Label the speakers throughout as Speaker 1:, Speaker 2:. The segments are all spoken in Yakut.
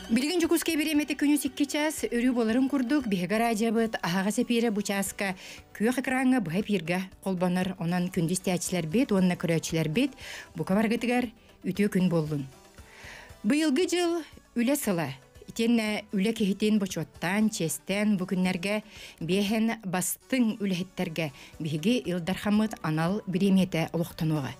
Speaker 1: Билигин Дьокуускай бириэмэтэ күнүс 2 час өрүү буоларын курдук биһиги радиобыт аһаҕас эпиирэ бу чааска күөх экраҥҥа быһа эпииргэ холбонор. Онон күндү истээччилэрбит уонна көрөөччүлэрбит бука баргытыгар үтүө күн буоллун. Быйылгы дьыл үлэ сыла. Итиэннэ үлэ киһитин бочуоттаан, чиэстээн бу күннэргэ биэһэн бастыҥ үлэһиттэргэ биһиги Ил Дархаммыт анал бириэмийэтэ олохтонуоҕа.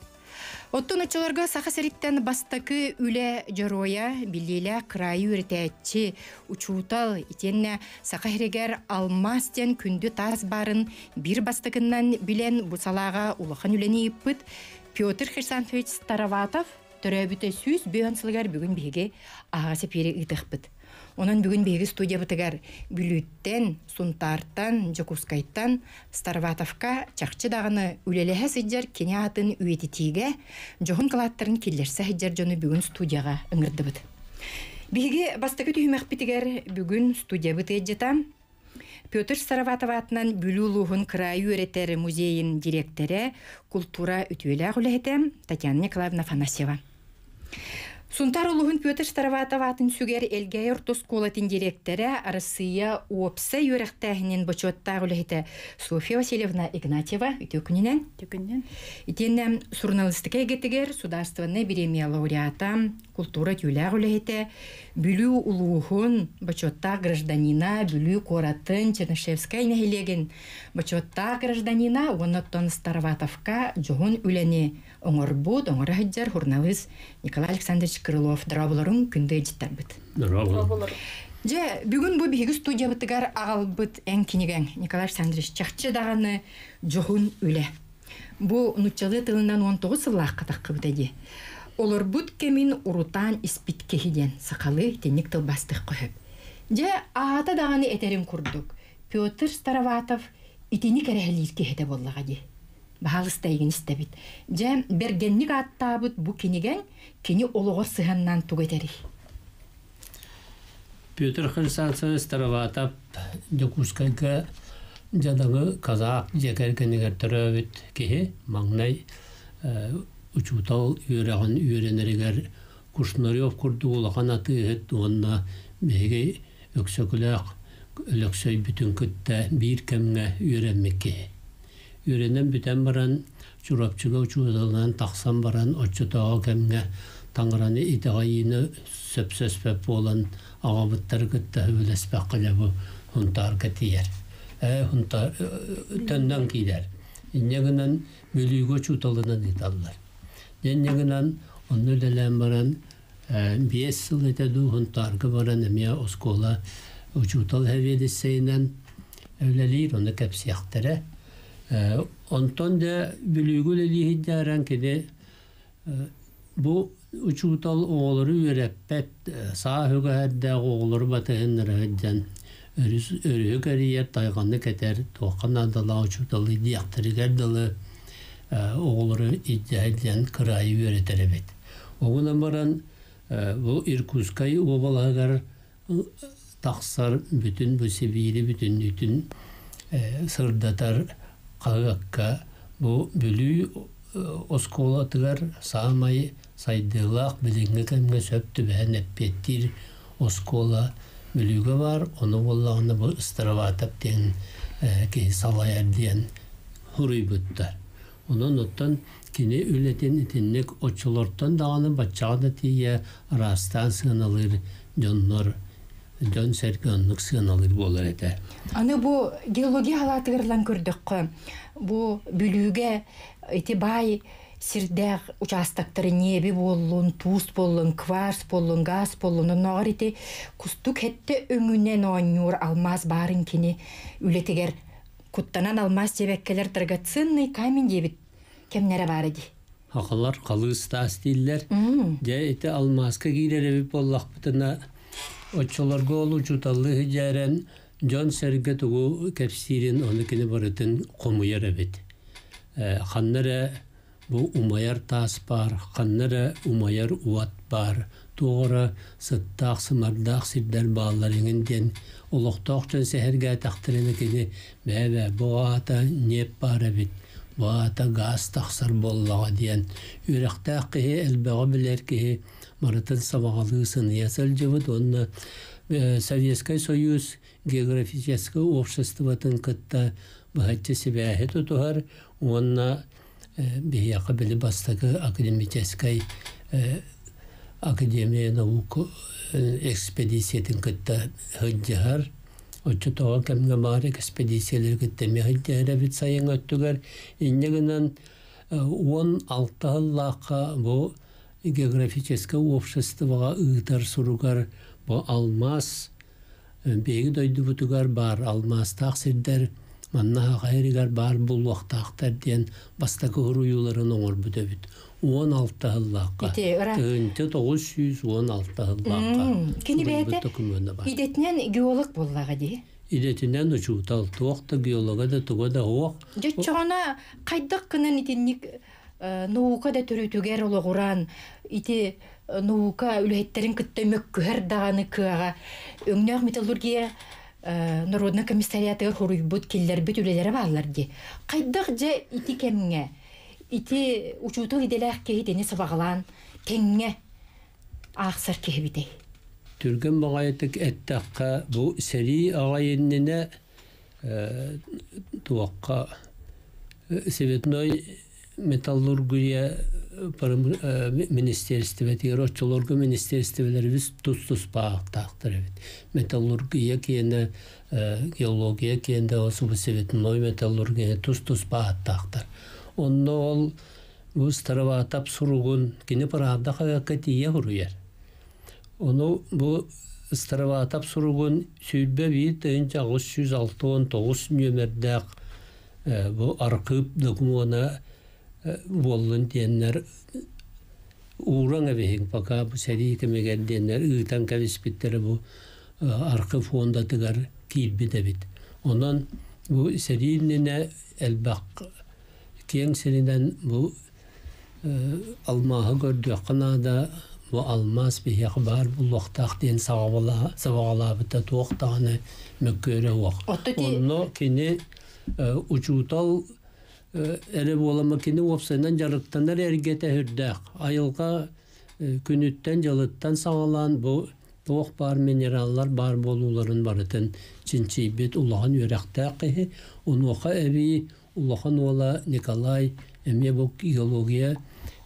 Speaker 1: Оттон оччолорго Саха сириттэн бастакы үлэ дьоруойа, биллиилээх кыраайы үөрэтээччи, учуутал, итиэннэ Саха сиригэр алмаас диэн күндү таас баарын биир бастакыннан билэн бу салааҕа улахан үлэни ыыппыт Петр Хрисанфович Староватов төрөөбүтэ 105 сылыгар бүгүн биһиги аһаҕас эпиири ыытыахпыт. Онон бүгүн биһиги студиябытыгар Бүлүүттэн, Сунтаартан, Дьокуускайтан Староватовка чахчы даҕаны үлэлэһэ сылдьар кини аатын үйэтитиигэ дьоһун кылааттарын киллэрсэ сылдьар дьону бүгүн студияҕа ыҥырдыбыт. Биһиги бастакы түһүмэхпитигэр бүгүн студиябыт ыалдьыта Петр Староватов аатынан Бүлүү улууһун кыраайы үөрэтэр музейын дириэктэрэ, култуура үтүөлээх үлэһитэ Татьяна Николаевна Афанасьева. Сунтаар улууһун Петр Староватов аатын сүгэр Элгээйи орто оскуолатын дириэктэрэ, Арассыыйа уопсай үөрэхтээһинин бочуоттаах үлэһитэ Софья Васильевна Игнатьева үтүө күнүнэн.
Speaker 2: Үтүө күнүнэн.
Speaker 1: Итиэннэ суруналыыстыка эйгэтигэр судаарыстыбаннай бириэмийэ лауреата, култуура түүлээх үлэһитэ, Бүлүү улууһун бочуоттаах гражданина, Бүлүү куоратын Чернышевскай нэһилиэгин бочуоттаах гражданина уонна оттон Староватовка дьоһун үлэни оҥорбут, оҥоро сылдьар суруналыыс Николай Александрович Крылов дорооболорун күндү ыалдьыттарбыт.
Speaker 3: Дорооболорун.
Speaker 1: Дьэ, бүгүн бу биһиги студиябытыгар аҕалбыт эн кинигэҥ, Николай Александрович, чахчы даҕаны дьоһун үлэ. Бу нуччалыы тылынан 19 сыллаахха таххыбыта дии. Олорбут кэмин урутаан испит киһи диэн сахалыы итинник тылбаастыахха сөп. Дьэ, аата даҕаны этэрин курдук, Петр Староватов итини кэрэһэлиир киһитэ буоллаҕа дии. Баһаалыста эйигин истэбит. Дьэ, бэргэнник ааттаабыт бу кинигэҥ кини олоҕор сыһыаннаан тугу этэрий?
Speaker 3: Петр Хрисанцевич Староватов Дьокуускайга дьадаҥы казах дьиэ кэргэнигэр төрөөбүт киһи маҥнай учуутал үөрэҕин үөрэнэригэр Кушнарев курдук улахан атыыһыт уонна биһиги Өксөкүлээх Өлөксөйбүтүн кытта биир кэмҥэ үөрэммит киһи. Үөрэнэн бүтэн баран, Чурапчыга учууталынан тахсан баран, оччотооҕу кэмҥэ таҥараны итэҕэйиини сөпсөспөт буолан, аҕабыттары кытта сөбүлэспэххэ дьэ бу Һунтаарга тиийэр. Ээ, Һунтаар төннөн киирэр. Инньэ гынан Бүлүүгэ учууталынан ыыталлар. Инньэ гынан онно үлэлээн баран 5 сыл этэ дуу Һунтаарга баран эмиэ оскуола учуутал сэбиэдиссэйинэн үлэлиир, ону кэпсиэхтэрэ. Онтон дьэ Бүлүүгэ үлэлии сылдьааран кини бу учуутал оҕолору үөрэппэт, саа үгэһэрдээх оҕолору батыһыннара сылдьан өрүһү кэрийэр, тайҕаны кэтэр, туохха наадалаах учууталы диэхтэригэр дылы оҕолору илдьэ сылдьан кыраайы үөрэтэр эбит. Оҕунан баран бу Иркутскай уобалаһыгар тахсар бүтүн бу Сибиири бүтүннүүтүн сырдатар хаһыакка бу Бүлүү оскуолатыгар саамай сайдыылаах билиҥҥи кэмҥэ сөп түбэһэн эппиэттиир оскуола Бүлүүгэ баар, ону буоллаҕына бу Староватов диэн киһи салайар диэн суруйбуттар. Онон оттон кини үлэтин итинник оччолортон даҕаны баччаҕа да тиийэ араастаан сыаналыыр дьоннор дьон-сэргэ оннук сыаналыыр буолар этэ.
Speaker 1: Аны бу геология халаатыгар ылан көрдөххө, бу Бүлүүгэ ити баай сирдээх учаастактары ньиэби буоллун, туус буоллун, кварц буоллун, газ буоллун, оннооҕор ити кустук хэттэ өҥүнэн оонньуур алмаас баарын кини үлэтигэр куттанан алмаас диэбэккэлэр драгоценный камень диэбит кэмнэрэ баара дии.
Speaker 3: Хахалар халыыс таас дииллэр. Дьэ ити алмааска киирэр эбит буоллахпытына, оччолорго ол учууталлыы сыдьааран дьон-сэргэ тугу кэпсиирин ону кини барытын хомуйар эбит. Ханна эрэ бу умайар таас баар, ханна эрэ умайар уот баар, туох эрэ сыттаах-сымардаах сирдэр бааллар эҥин диэн олохтоох дьон сэһэргээтэхтэринэ кини бээ-бээ бу аата ньиэп баар эбит, бу аата гаас тахсар буоллаҕа диэн үөрэхтээх киһи, элбэҕи билэр киһи. барытын сабаҕалыы сыныйа сылдьыбыт уонна Советскай Союз географическай обществотын кытта быһаччы сибээһи тутуһар уонна биһиэхэ били бастакы академическай Академия наук экспедициятын кытта сылдьыһар. Оччотооҕу кэмҥэ баар экспедициялары кытта эмиэ сылдьыһар эбит сайын өттүгэр. Инньэ гынан 16 сыллаахха бу географическай обществоҕа ыытар суругар бу алмаас биһиги дойдубутугар баар алмаастаах сирдэр манна Саха сиригэр баар буолуохтаахтар диэн бастакы суруйууларын оҥорбут эбит. 16 сыллаахха. 1916 сыллаахха.
Speaker 1: Кини бэйэтэ идэтинэн геолог буоллаҕа дии.
Speaker 3: Идэтинэн учуутал, туох да геолога да туга да суох.
Speaker 1: Дьоччоҕуна хайдах гынан итинник наука да төрүтүгэр олоҕуран ити наука үлэһиттэрин кытта мөккүһэр даҕаны кыаҕа өҥнөөх металлургия народнай комиссариатыгар хоруйбут киллэрбит үлэлэрэ бааллар дии. Хайдах дьэ ити кэмҥэ ити учуутал идэлээх киһи итини сабаҕалаан тэҥҥэ аахсар киһибитэй?
Speaker 3: Түргэн баҕайытык эттэххэ, бу сэрии аҕай иннинэ туохха Цветной металлургия министиэристибэтигэр оччолорго министиэристибэлэрибит тус-туспаахтаахтар эбит. Металлургия киэнэ, геология киэнэ цветной металлургия тус-туспаахтаахтар. Онно ол бу Староватов суругун кини Правда хаһыакка тиийэ суруйар. Ону бу Староватов суругун 21 869 нүөмэрдээх бу архыып докумуона буоллун диэннэр уураҥ эбиһиҥ пока бу сэрии кэмигэр диэннэр ыытан кэбиспиттэрэ бу архыып фондатыгар киирбит эбит. Онон бу сэрии иннинэ элбэх киэҥ сиринэн бу алмааһы көрдүөххэ наада, бу алмаас биһиэхэ баар буолуохтаах диэн сабаҕалаабыта туох даҕаны мөккүөрэ суох. Онно кини учуутал эрэ буолама кини уопсайынан дьарыктанар эргэтэ сүрдээх. Айылҕа күнүттэн-дьылыттан саҕалаан бу туох баар минераллар баар буолууларын барытын чинчийбит улахан үөрэхтээх киһи. Онуоха эбии улахан уола Николай эмиэ бу геология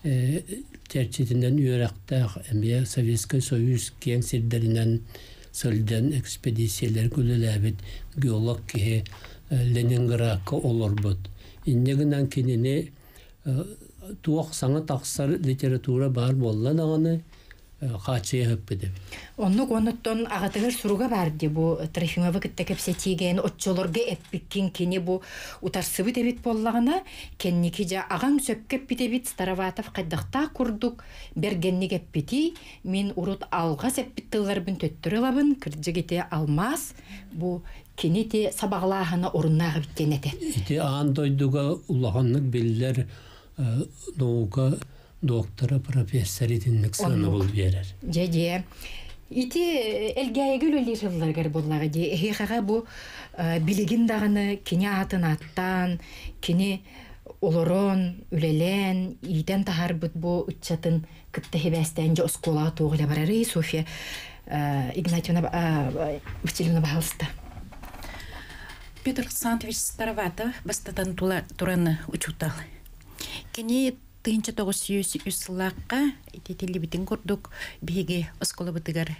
Speaker 3: чэрчитинэн үөрэхтээх, эмиэ Советскай Союз киэҥ сирдэринэн сылдьан экспедициялэргэ үлэлээбит геолог киһи Ленинградка олорбут. Инньэ гынан кинини туох саҥа тахсар литература баар буолла даҕаны хааччыйа ыппыт эбит.
Speaker 1: Оннук онуттан аҕатыгар суруга бар дии бу Трофимовы кытта кэпсэтиигэ оччолорго эппиккин кини бу утарсыбыт эбит буоллаҕына кэнники дьэ аҕаҥ сөпкө эппит эбит Староватов хайдахтаах курдук бэргэнник эппитий мин урут алҕас эппит тылларбын төттөрү ылабын кырдьык ити алмаас бу кини ити сабаҕалааһына оруннаах эбит диэн этэ.
Speaker 3: Ити аан дойдуга улаханнык биллэр наука доктора, профессор итинник сыанабыл биэрэр.
Speaker 1: Дьэ дьэ. Ити Элгээйигэ үлэлиир сылларыгар буоллаҕа дии. Эһиэхэҕэ бу билигин даҕаны кини аатын ааттаан, кини олорон, үлэлээн, иитэн таһаарбыт бу ыччатын кытта сибээстээн дьэ оскуолаҕа туох үлэ барарый, Софья Игнатьевна Васильевна баһалыста.
Speaker 2: Петр Александрович Староватов бастатан туран учуутал. Кини 1903 сыллаахха ититиллибитин курдук биһиги оскуолабытыгар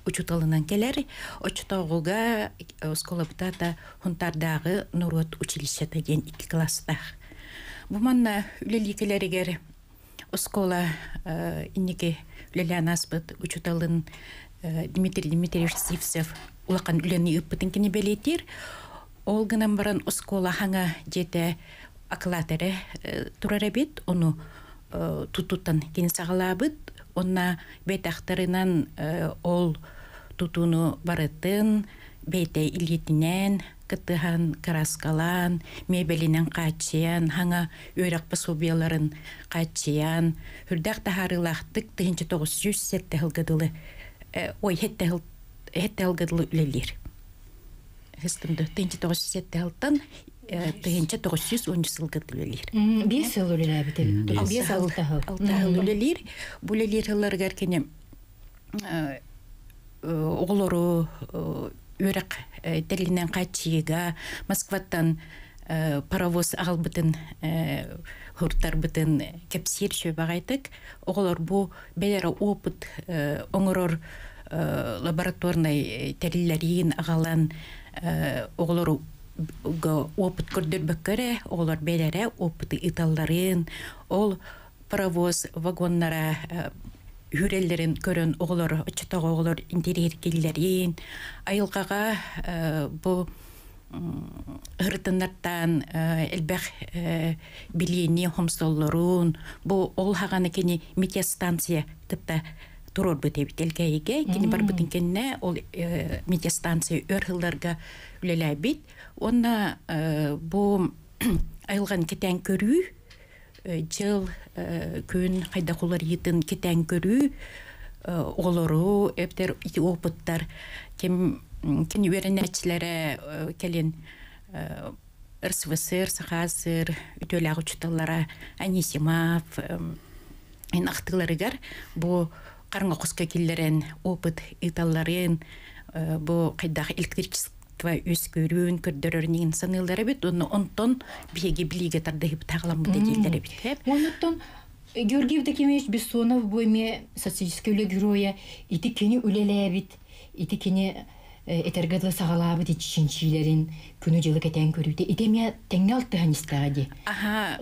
Speaker 2: учууталынан кэлэр. Оччотооҕуга оскуолабыта Хунтаардааҕы норуот училищета диэн икки класстаах. Бу манна үлэлии кэлэригэр оскуола инники үлэлээн ааспыт учууталын Дмитрий Дмитриевич Сивцев улахан үлэни ыыппытын кини бэлиэтиир. Ол гынан баран оскуола хаҥа дьиэтэ акылаат эрэ турар эбит. Ону тутуттан кини саҕалаабыт. Онна бэтэхтарынан ол тутууну барытын бэйэтэ илиитинэн кыттыһан, кырааскалаан, мебелинэн хааччыйан, хаҥа үөрэх пособиеларын хааччыйан, үрдээх таһаарыылаахтык 1907 сылга дылы ой, 7 сылга дылы үлэлиир. Хыстымды 1907 сылтан 1910 сылга үлэлиир.
Speaker 1: 5 сыл үлэлээбит эбит. 5 6 сыл.
Speaker 2: 6 сыл үлэлиир. Бу үлэлиир сылларыгар кини оҕолору үөрэх тэрилинэн хааччыйыыга Москваттан паровоз аҕалбытын хуртарбытын кэпсиир үчүгэй оҕолор бу бэйэрэ опыт оҥорор лабораторнай тэриллэриин аҕалан оҕолору опыт көрдөрбөккө эрэ оҕолор бэйэлэрэ опыты ыыталларын ол паровоз вагоннара үрэллэрин көрөн оҕолор оччотооҕу оҕолор интэриэһиргииллэрин айылҕаҕа бу ырытыннартаан элбэх билиини хомсоллорун бу ол хаҕаны кини метеостанция кытта туруорбут эбит Элгээйигэ кини барбытын кэннэ ол метеостанция өр сылларга үлэлээбит уонна бу айылҕаны кэтээн көрүү дьыл күн хайдах уларыйыытын кэтээн көрүү оҕолору эбэтэр ити опыттар ким кини үөрэнээччилэрэ кэлин РСФСР, Сахасыр үтүөлээх учууталлара Анисимов ин ахтыыларыгар бу хараҥа хоско киллэрэн опыт ыыталларын бу хайдах электричество үөскүүрүн көрдөрөрүн иҥин саныыллар эбит уонна онтон биһиги билиигэ тардыһыбыт хаҕаламмыт дииллэр эбит.
Speaker 1: Оннуттан Георгий Евдокимович Бессонов бу эмиэ социалистическай үлэ геройа ити кини үлэлээбит ити кини этэргэ дылы саҕалаабыт иччинчиилэрин күнү-дьылы кэтээн көрүүтэ ити эмиэ тэҥҥэ алтыһан истэҕэ дии.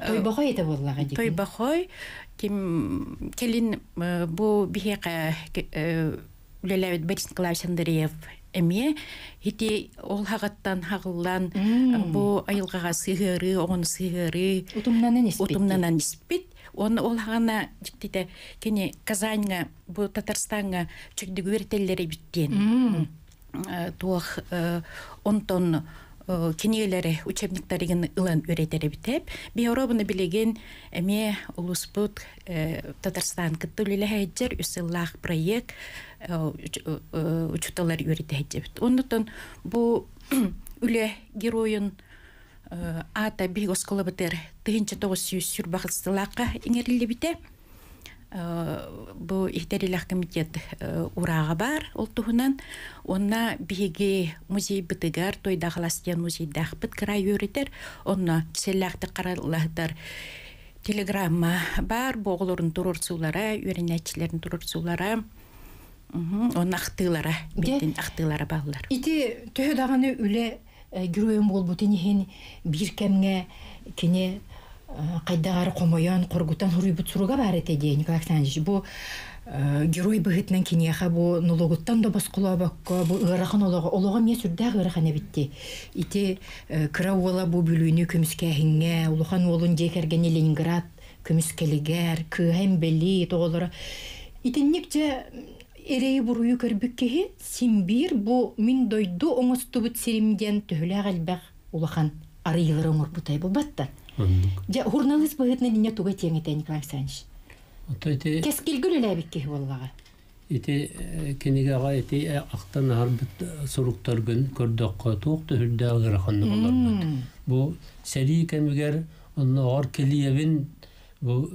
Speaker 1: Тойбохой этэ буоллаҕа дии.
Speaker 2: Тойбохой ким кэлин бу биһиэхэ үлэлээбит Борис Николаевич Андреев эмиэ ити ол хаҕыттан хаҕыллан бу айылҕаҕа сыһыарыы оҕону сыһыарыы
Speaker 1: утумнанан испит
Speaker 2: утумнанан испит уонна ол хаҕана дьиктитэ кини Казаньҥа бу Татарстаҥҥа чөгдүгү үөрэтэллэр эбит диэн туох онтон кинигэлэри учебниктарыгын ылан үөрэтэр эбит биһи билигин эмиэ улууспут Татарстан кытта үлэлэһээджэр үс сыллаах проект учууталлар үөрэтээджэбит. Оннутон бу үлэ геройун аата биһиги оскуолабытыгар 1900 сыллаахха иҥэриллибитэ. Бу иһитэрилэх комитет урааҕа баар ол туһунан. Онно биһиги музейбытыгар Тойдахалас диэн музейдаахпыт кыраай үөрэтэр. Онно киселлээхтик хараллаһытар телеграмма баар бу оҕолорун туруорсуулара, үөрэнээччилэрин туруорсуулара, онно ахтыылара, бэйэтин ахтыылара бааллар.
Speaker 1: Ити төһө даҕаны үлэ геройун буолбутун иһин биир кэмҥэ кини хайдах эрэ хомойон, хоргутан суруйбут суруга баар этэ дии Николай Александрович. Бу герой быһыытынан киниэхэ бу нулугуттан да босхолообокко бу ыарахан олоҕо олоҕо эмиэ сүрдээх ыарахан эбит дии. Ити кыра уола бу Бүлүүнү көмүскээһиҥҥэ, улахан уолун дьиэ кэргэни Ленинград көмүскэлигэр, кыыһа инбэлиит оҕолоро. Итинник дьэ эрэйи-буруйу көрбүт киһи син биир бу мин дойду оҥостубут сирим диэн төһөлөөх элбэх улахан арыйыылары оҥорбутай булбатта. Дьэ, журналист быһыытынан инньэ туга этиэҥ этэ Николай Александрович? Кэскилгэ үлэлээбит киһи буоллаҕа.
Speaker 3: Ити кинигэҕэ ити ахтан аһарбыт суруктаргын көрдөххө туох да үрдээх ыараханнык олорбут. Бу сэрии кэмигэр оннооҕор Килиевин бу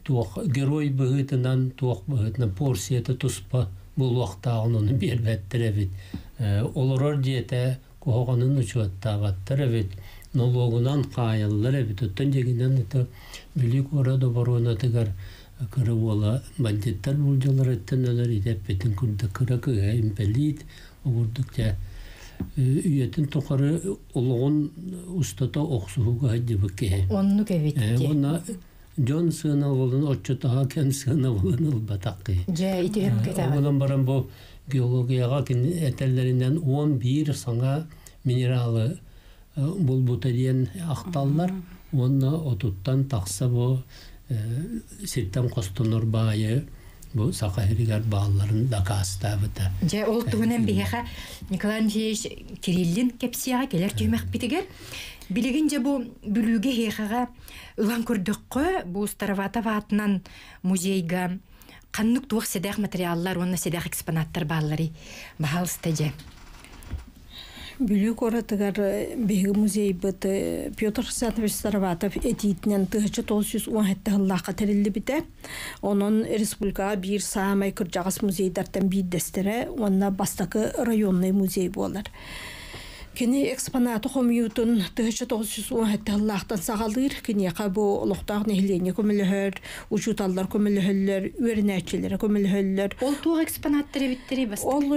Speaker 3: туох герой быһыытынан туох быһыытынан порцията туспа буолуохтааҕын ону биэрбэттэр эбит. Олорор дьиэтэ куһаҕанын учуоттаабаттар эбит, нолуогунан хаайаллар эбит. Оттон дьиҥинэн это Бүлүү куорат оборуонатыгар кыра уола бандиттар булдьаларыттан өлөр идэппитин курдук кыра кыыһа импэлиит обурдук дьэ үйэтин тухары олоҕун устата охсуһууга сылдьыбыт киһи.
Speaker 1: Оннук эбит.
Speaker 3: Уонна дьон сыанабылын оччотоҕо кэм сыанабылын ылбатах киһи.
Speaker 1: Дьэ, ити өпкөтөҕө.
Speaker 3: Онон баран бу геологияҕа этэллэринэн 11 саҥа минералы булбута диэн ахталлар уонна отуттан тахса бу сиртэн хостонор баайы бу Саха сиригэр баалларын дакаастаабыта.
Speaker 1: Дьэ, ол туһунан биһиэхэ Николай Андреевич Кириллин кэпсиэҕэ кэлэр түһүмэхпитигэр. Билигин дьэ бу Бүлүүгэ эһиэхэҕэ ылан көрдөххө, бу Староватов аатынан музейга ханнык туох сэдэх материаллар уонна сэдэх экспонаттар баалларый? Баһаалыста дьэ.
Speaker 4: Бүлүү куоратыгар биһиги музейбыт Петр Хрисанович Староватов этиитинэн 1917 сыллаахха тэриллибитэ. Онон республикаҕа биир саамай кырдьаҕас музейдартан биирдэстэрэ уонна бастакы районный музей буолар. Кини экспонаты хомуйуутун 1917 сыллаахтан саҕалыыр. Киниэхэ бу олохтоох нэһилиэнньэ көмөлөһөр, учууталлар көмөлөһөллөр, үөрэнээччилэрэ көмөлөһөллөр.
Speaker 1: Ол туох экспонаттар эбиттэрий бастакы?
Speaker 4: Ол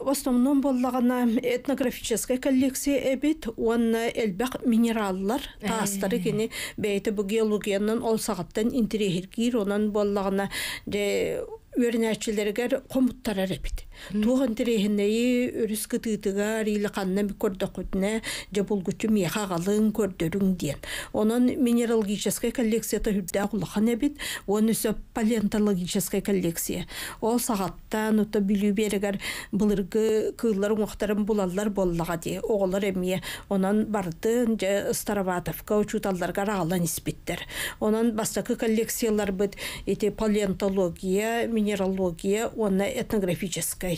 Speaker 4: в основном буоллаҕына этнографическай коллекция эбит уонна элбэх минераллар, таастары кини бэйэтэ бу геологиянан ол саҕаттан интириэһиргиир, онон буоллаҕына дьэ үөрэнээччилэригэр хомуттарар эбит. Туох интэриэһинэйи өрүс кытыытыгар или ханна көрдөххүтүнэ дьэ булгуччу миэхэ аҕалыҥ, көрдөрүҥ диэн. Онон минералогическай коллекцията үрдээх улахан эбит, уонна өссө палеонтологическай коллекция. Ол саҕаттан ото Бүлүү биэрэгэр былыргы кыыллар уҥуохтарын булаллар буоллаҕа дии. Оҕолор эмиэ онон бардын дьэ Староватовка учууталларыгар аҕалан испиттэр. Онон бастакы коллекцияларбыт ити палеонтология, минералогия уонна этнографическай.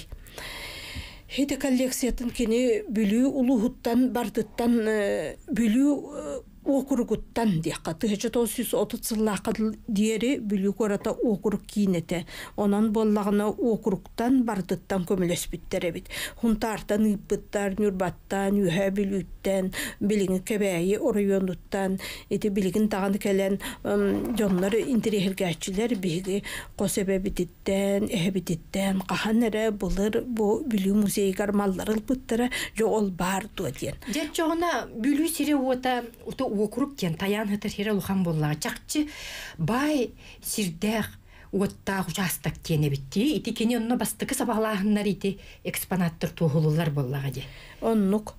Speaker 4: Ити коллекциятын кини Бүлүү улууһуттан бардыттан Бүлүү уокуругуттан диэххэ 1930 сыллаахха диэри Бүлүү куората уокурук киинэтэ. Онон буоллаҕына уокуруктан бардыттан көмөлөспүттэр эбит. Хунтаартан ыыппыттар, Ньурбаттан, Үөһээ Бүлүүттэн, билиҥҥи Кэбээйи оройуонуттан ити билигин даҕаны кэлэн дьоннор интэриэһиргээччилэр биһиги хос эбэбититтэн, эһэбититтэн хаһан эрэ былыр бу Бүлүү музейыгар маллары ылбыттара, дьэ ол баар дуо диэн.
Speaker 1: Дьэ оччоҕуна Бүлүү сирэ-уота ута уокурук диэн тайаан сытар сирэ улахан буоллаҕа. Чахчы баай сирдээх уоттаах учаастак диэн эбит дии. Ити кини онно бастакы сабаҕалааһыннар ити экспонаттар туоһулуллар буоллаҕа дии.
Speaker 4: Оннук.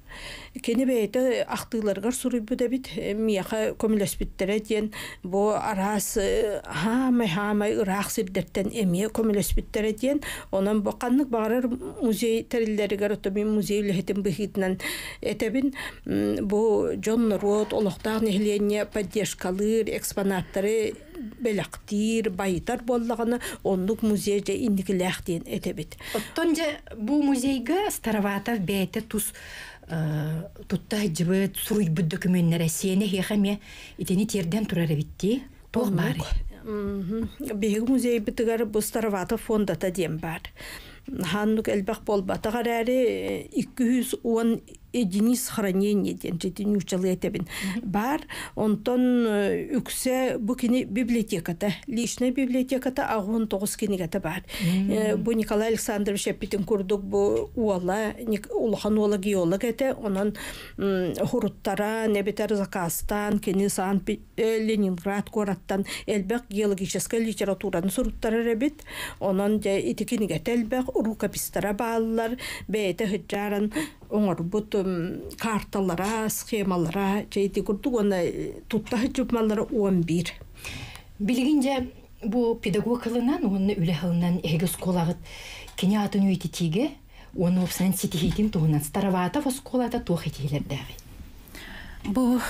Speaker 4: Кини бэйэтэ ахтыыларыгар суруйбут эбит. Миэхэ көмөлөспүттэрэ диэн бу араас хаамай-хаамай ыраах сирдэртэн эмиэ көмөлөспүттэрэ диэн. Онон бу ханнык баҕарар музей тэриллэригэр ото мин музей үлэһитин быһыытынан этэбин. Бу дьон норуот олохтоох нэһилиэнньэ поддержкалыыр экспонаттары бэлэхтиир, байытар буоллаҕына, оннук музей дьэ инникилээх диэн этэбит.
Speaker 1: Оттон дьэ бу музейга Староватов бэйэтэ тус тутта сылдьыбыт, суруйбут докумүөннэрэ сиэнэ эһиэхэ эмиэ итини тиэрдэн турар эбит дии. Туох баарый?
Speaker 4: Биһиги музейбытыгар бу Староватов фондата диэн баар. Ханнык элбэх буолбатах эрээри 210 единиц хранения диэн дьити нууччалыы этэбин бар. Онтон үксэ бу кини библиотеката, личная библиотеката 89 кинигэтэ бар. Бу Николай Александрович эппитин курдук бу уола, улахан уола геолог этэ, онон хуруттаран, эбэтэр заказтаан кини Санкт Ленинград куораттан элбэх геологическай литератураны суруттарар эбит. Онон дьэ ити кинигэтэ элбэх, рукопистара бааллар, бэйэтэ сыдьааран оҥорбут карталара, схемалара, дьэ ити курдук уонна тутта сылдьыбмаллара 11.
Speaker 1: Билигин дьэ бу педагог ылынан уонна үлэ ылынан эһиги оскуолаҕыт кини аатын үйэтитиигэ уонна уопсайынан ситиһиитин туһунан Староватов оскуолата туох этиилэрдээҕий?
Speaker 2: Бу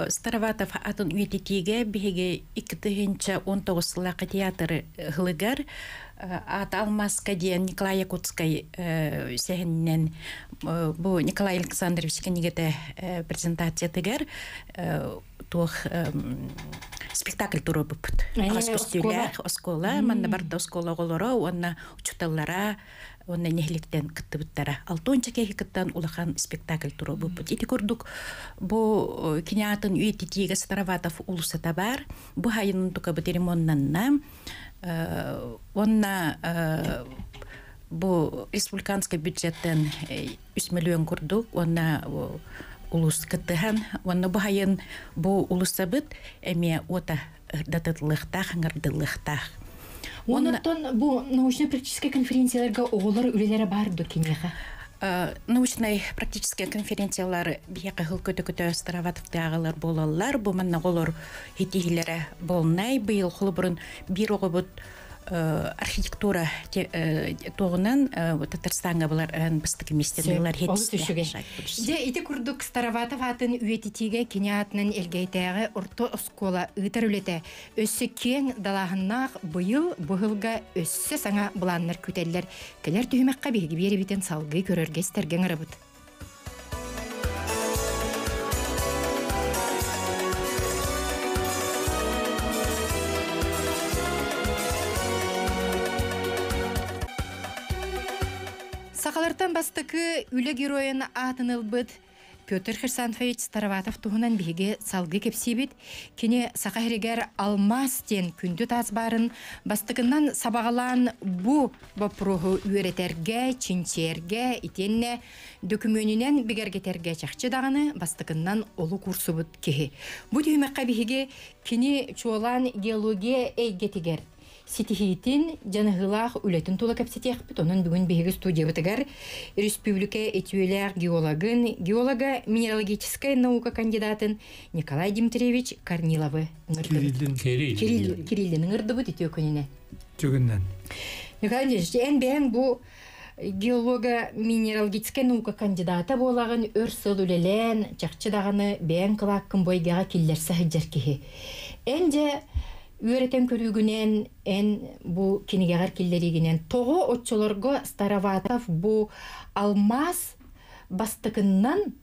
Speaker 2: Староватов атын үйэтитиигэ биһиги 2019 сыллаахха театр ыһылыгар Аата Алмааска диэн Николай Якутскай сэһэнинэн бу Николай Александрович кинигэтэ презентациятыгар туох спектакль туруорбуппут. Аҕас көстүүлээх оскуола, манна барда оскуола оҕолоро уонна учууталлара уонна нэһиликтэн кыттыбыттара. Алтонча киһи кыттан улахан спектакль туруорбуппут. Ити курдук бу кини аатын үйэтитиигэ Староватов уулуссата баар. Бу хайын тукабыт ремоннанна. Уонна бу республиканский бюджеттен 3 миллион курдук уонна улус кыттыһан уонна бу хайын бу улуссабыт эмиэ уота ырдатыллыахтаах ыңырдыллыахтаах.
Speaker 1: Онтон бу научно-практическай конференцияларга оҕолор үлэлэрэ бар дуо киниэхэ?
Speaker 2: Научнай практическай конференциялар биһиэхэ хыл көтө-көтө Староватовтааҕылар буолаллар. Бу манна оҕолор хитиһилэрэ болнай. Быйыл холобурун биир оҕобут архитектура туоҕунан Татарстаҥҥа булар бастакы миэстэлэр
Speaker 1: Дьэ ити курдук Староватов аатын үйэтитиигэ кини аатынан Элгээйдээҕи орто оскуола ыытар үлэтэ өссө киэҥ далааһыннаах быйыл бу сылга өссө саҥа былааннар күүтэллэр. Кэлэр түһүмэххэ биһиги биэрэбитин салгыы көрөргө истэргэ ыҥырабыт. Сахалартан бастакы үлэ геройун аатын ылбыт Петр Хрисанфович Староватов туһунан биһиги салгыы кэпсиибит. Кини Саха сиригэр алмаас диэн күндү таас баарын бастакынан сабаҕалаан бу боппуруоһу үөрэтэргэ, чинчийэргэ, итиэннэ дөкүмүөнүнэн бигэргэтэргэ чахчы даҕаны бастакынан олук уурсубут киһи. Бу түһүмэххэ биһиги кини чуолаан геология эйгэтигэр ситиһиитин, дьаныһыылаах үлэтин тула кэпсэтиэхпит. Онон бүгүн биһиги студиябытыгар республика үтүөлээх геологын, геолога минералогическай наука кандидатын Николай Дмитриевич Корниловы ыҥырдыбыт.
Speaker 3: Кириллин.
Speaker 1: Кириллин ыҥырдыбыт үтүө күнүнэн.
Speaker 5: Түгүннэн.
Speaker 1: Николай Дмитриевич, эн бэйэҥ бу геолога минералогическай наука кандидата буолаҕын, өр сыл үлэлээн, чахчы даҕаны бэйэҥ кылааккын бу эйгэҕэ киллэрсэ сылдьар киһи. Эн дьэ үөрэтэн көрүүгүнэн, эн бу кинигэҕэр киллэриигинэн тоҕо оччолорго Староватов бу алмаас бастакыннан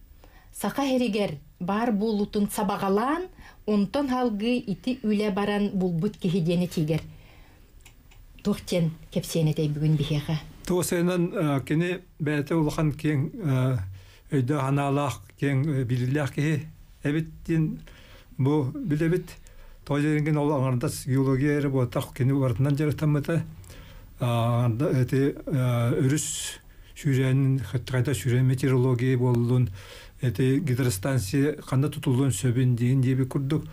Speaker 1: Саха сиригэр баар буолуутун сабаҕалаан, онтон салгыы ити үлэ баран булбут киһи диэн этиигэр туох диэн кэпсиэн этэй бүгүн биһиэхэ?
Speaker 5: Туосайынан кини бэйэтэ улахан киэҥ өйдөөх санаалаах, киэҥ билиилээх киһи эбит диэн бу билэбит. Тоҕо диэн ол аҥардас геология эрэ буолтах кини барытынан дьарыктаммыта. Эти өрүс сүүрээнин хайда сүүрээн метеорология буоллун, эти гидростанция ханна тутуллуон сөбүн диэн диэбит курдук.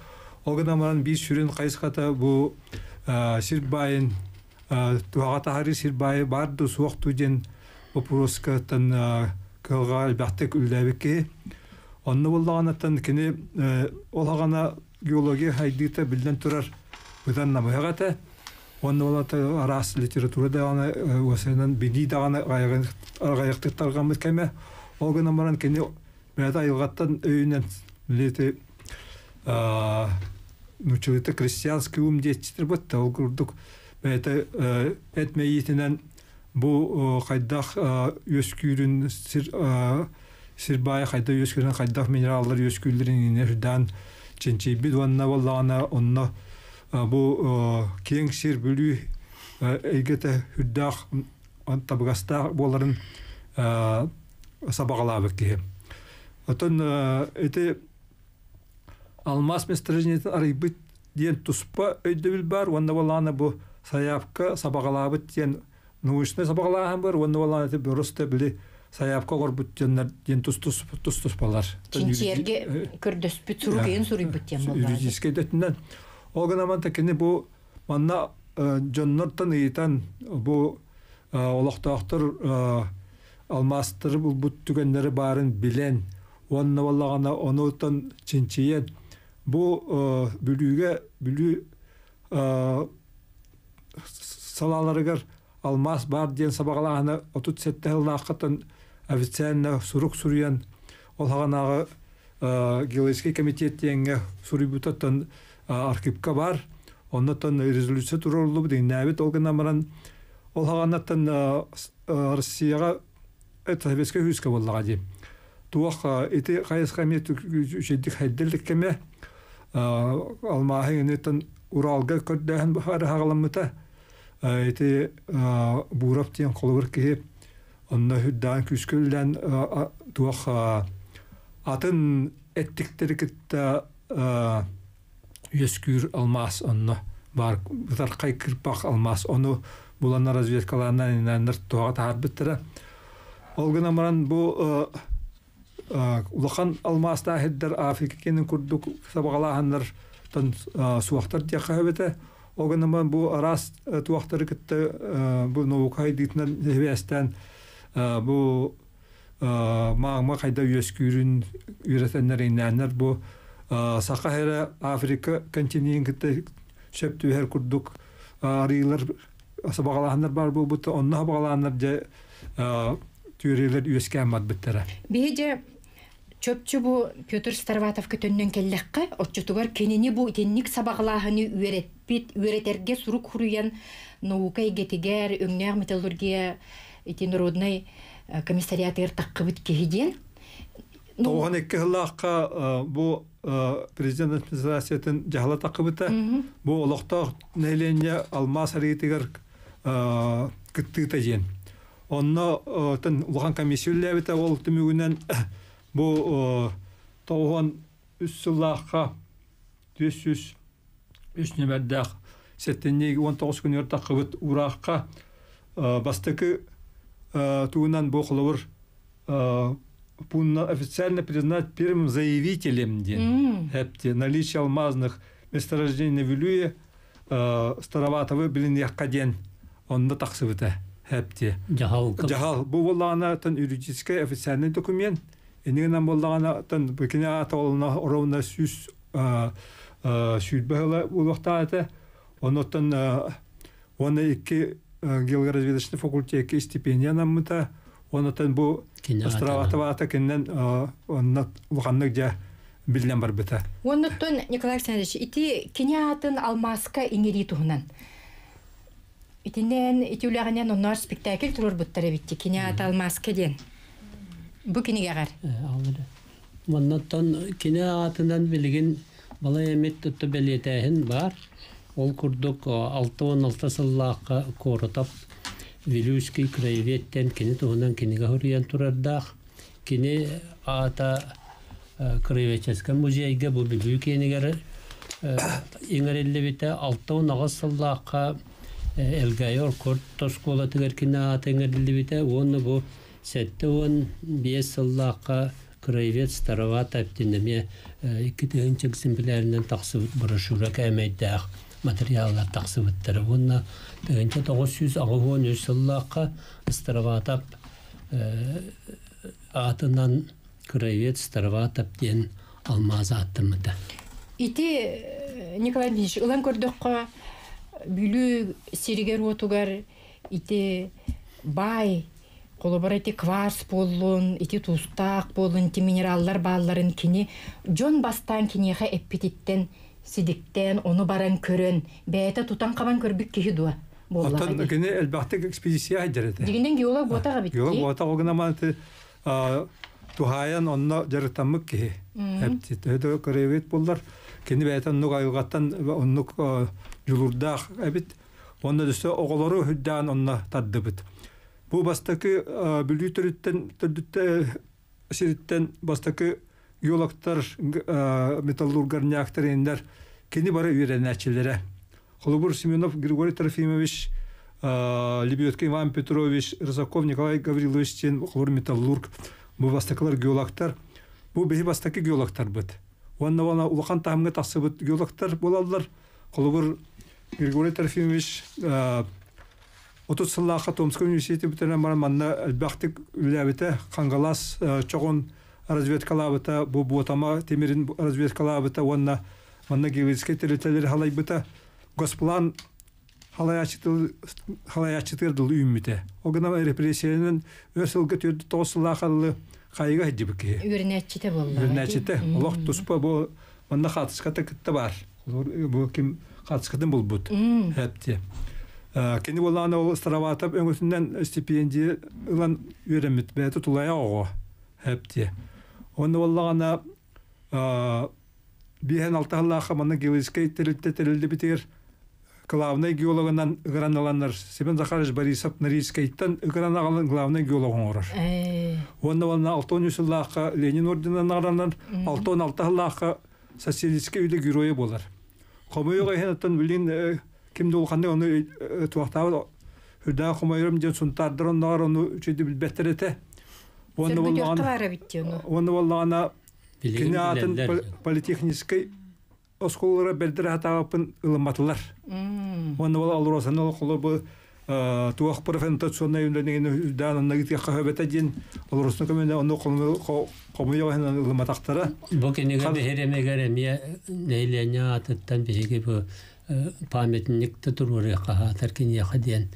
Speaker 5: Ол гынан баран биир сүрүн хайысхата бу сир баайын туһаҕа таһаарыы сир баайы баар дуу суох дуу диэн боппуруоскаттан кыһалҕаҕа элбэхтик үлэлээбит киһи. Онно буоллаҕынаттан кини ол аҕана геология хайдыыта биллэн турар быдан намыһах этэ. Уонна буоллаҕына араас литература даҕаны уосайынан билии даҕаны аҕыйахтык тарҕаммыт кэмэ. Ол гынан баран кини бэйэтэ айылҕаттан өйүнэн билиити нууччалыыта крестьянский ум диэччитэр бытта ол курдук бэйэтэ эт мэйиитинэн бу хайдах үөскүүрүн сир сир баайа хайдах үөскүүрүн хайдах минераллар үөскүүллэрин иҥинэ үрдээн чинчийбит уонна буоллаҕына онно бу киэҥ сир Бүлүү эйгэтэ үрдээх табыгастаах буоларын сабаҕалаабыт киһи. Оттон ити алмаас месторождениетын арыйбыт диэн туспа өйдөбүл баар уонна буоллаҕына бу сайаапка сабаҕалаабыт диэн научнай сабаҕалааһын бар уонна буоллаҕына ити просто били сайаапка оҥорбут дьоннор диэн тус-туспалар.
Speaker 1: Чинчийэргэ көрдөспүт сурук ыйын суруйбут диэн буоллаҕа.
Speaker 5: Юридическай өттүнэн. Ол гынан кини бу манна дьоннортон ыйытан бу олохтоохтор алмаастары булбут түгэннэри баарын билэн уонна буоллаҕына онуттан чинчийэн бу Бүлүүгэ Бүлүү салааларыгар алмаас баар диэн сабаҕалааһына 37 сыллааххытан официально сурук суруйан ол хаҕанааҕы геологический комитет диэҥҥэ суруйбутаттан архивка баар оннотон резолюция туруоруллубут иҥнээбит ол гынан баран ол хаҕанаттан Россияҕа Советскай Союзка буоллаҕа дии туох ити хайысха эмиэ үчүгэйдик хайдыллык кэмэ алмааһы инниттэн Уралга көрдөөһүн баһаары хаҕаламмыта ити Буров диэн холобур киһи онно үрдээн күүскэ үлэлээн туох атын эттиктэри кытта үөскүүр алмаас онно баар бытархай кырпах алмаас ону буланна разведкалааннар иннэннэр туһаҕа таһаарбыттара ол гынан баран бу улахан алмаастаах сирдэр Африка киэнин курдук сабаҕалааһыннар суохтар диэххэ сөп этэ. Ол гынан баран бу араас туохтары кытта бу наука хайдыытынан сибээстээн бу маагма хайда үөскүүрүн үөрэтэннэр иҥнээннэр бу Саха сирэ Африка континенын кытта сөп түбэһэр курдук арыылар сабаҕалааһыннар баар буолбута онно сабаҕалааннар дьэ түөрүлэр үөскээн барбыттара.
Speaker 1: Биһи дьэ чопчу бу Петр Староватовка төннөн кэллэххэ, оччотугар кинини бу итинник сабаҕалааһыны үөрэппит, үөрэтэргэ сурук суруйан наука эйгэтигэр, өҥнөөх металлургия ити народнай комиссариатыгар таххыбыт киһи диэн.
Speaker 5: 92 сыллаахха бу президент администрациятын дьаһала таххыбыта. Бу олохтоох нэһилиэнньэ алмаас арыытыгар кыттыыта диэн. Онно тэн улахан комиссия үлэлээбитэ, ол түмүгүнэн бу 93 сыллаахха 403 нүмердээх сэтинньи 19 күнүгэр таххыбыт уураахха бастакы тугунан бу холобур пунна официально признать первым заявителем диэн эпти наличие алмазных месторождений на Вилюе Староватовы билиниэххэ диэн онно тахсыбыта эпти.
Speaker 3: Дьаһал.
Speaker 5: Дьаһал бу буоллаҕына тан юридическай официальный документ инигинэн буоллаҕына тан бу кини аата олуна ровно 120 ыла буолуохтаах этэ. Оннуттан уонна икки геологоразведочный факультекка стипендия анаммыта. Оннуттан бу Староватов аата кининэн онно улаханнык дьэ биллэн барбыта.
Speaker 1: Оннуттан Николай Александрович ити кини аатын алмааска иҥэрии туһунан. Итинэн ити үлэҕинэн онноор спектакль туруорбуттар эбитти кини аата алмааска диэн. Бу кинигэҕэр.
Speaker 3: Маннаттан кини аатынан билигин балай эмит тутта бэлиэтээһин бар. Ол курдук 66 сыллаахха Коротов Вилюйский краеведтен кини туһунан кинигэ суруйан турардаах. Кини аата краеведческай музейга бу Бүлүү киэнигэр иҥэриллибитэ. 68 сыллаахха Элгээйи орто оскуолатыгар кини аата иҥэриллибитэ. Уонна бу 75 сыллаахха краевед Староватов диэн эмиэ 2000 экземплярынан тахсыбыт брошюра кээмэйдээх материаллар тахсыбыттара. Уонна 1983 сыллаахха Староватов аатынан краевед Староватов диэн алмаас ааттаммыта.
Speaker 1: Ити Николай Ильич ылан көрдөххө Бүлүү сиригэр уотугар ити баай холобур ити кварц буоллун, ити туустаах буоллун, ити минераллар баалларын кини дьон бастаан киниэхэ эппититтэн сидиктээн ону баран көрөн бэйэтэ тутан хабан көрбүт киһи дуо буоллаҕа
Speaker 5: Оттон
Speaker 1: дии.
Speaker 5: кини элбэхтик экспедиция сылдьар этэ.
Speaker 1: Дьиҥинэн геолог буотах эбит
Speaker 5: Геолог
Speaker 1: дии.
Speaker 5: буотах ол гынан баран туһаайан онно дьарыктаммыт киһи. Эпти төһө краевед буоллар кини бэйэтэ оннук айылҕаттан оннук дьулуурдаах эбит. Онно өссө оҕолору үрдээн онно тардыбыт. Бу бастакы Бүлүү төрүттэн төрдүттэ сириттэн бастакы геологтар, металлургар, иннэр кини бары үөрэнээччилэрэ. Холобур Семенов Григорий Трофимович, Лебедко Иван Петрович, Рысаков Николай Гаврилович диэн холобур металлург, бу бастакылар геологтар. Бу биһи бастакы геологтарбыт. Уонна уонна улахан таһымҥа тахсыбыт геологтар буолаллар. Холобур Григорий Трофимович 30 сыллаахха Томскай университети бүтэрэн баран манна элбэхтик үлэлээбитэ, Хангалас чоҕун разведкалаабыта, бу Буотама тимирин разведкалаабыта уонна манна геологическай тэрилтэлэри халайбыта. Госплан халайааччытыгар дылы үүммүтэ. Ол гынан репрессиянан өр сылга 49 сыллаах хайыга сылдьыбыт киһи.
Speaker 1: Үөрэнээччитэ буоллаҕа.
Speaker 5: Үөрэнээччитэ. Олох туспа бу манна хаатыската кытта бар. Бу ким хаатыскатын булбут. Хэпти. Кини буоллаҕына ол Староватов өҥөтүнэн стипендия ылан үөрэммит. Бэйэтэ тулайа оҕо. Хэпти. Онно буоллаҕына 56 сыллаахха манна геологическай тэрилтэ тэриллибитигэр главный геологынан ыҥыран ыланнар Семен Захарович Борисов Норильскайтан ыҥыран аҕалан главный геолог оҥорор. Уонна уонна 63 сыллаахха Ленин орденынан наҕараанан 66 сыллаахха социалистическай үлэ геройа буолар. Хомойуох иһин оттон билин ким да улаханнык ону туохтаабыт үрдээх хомойорум диэн сунтаардар онноҕор ону үчүгэйдик билбэттэр этэ. Уонна
Speaker 1: Сөргүтүөххэ баара эбит дии ону.
Speaker 5: Уонна буоллаҕына
Speaker 3: Билигин
Speaker 5: кини аатын
Speaker 3: билэллэр.
Speaker 5: политехническай оскуолалара бэрдэр хатаабыппын ылымматылар. Уонна бол АЛРОСАны холор бу туох профориентационнай үлэнигин үрдээн онно ыытыахха хөбөтө диэн АЛРОСАны көмөнө онну хомуйа ылымматахтара.
Speaker 3: Бу кинигэ биһиримигэр эмиэ нэһилиэнньэ аатыттан биһиги бу памятник туруоруохха хаатар киниэхэ диэн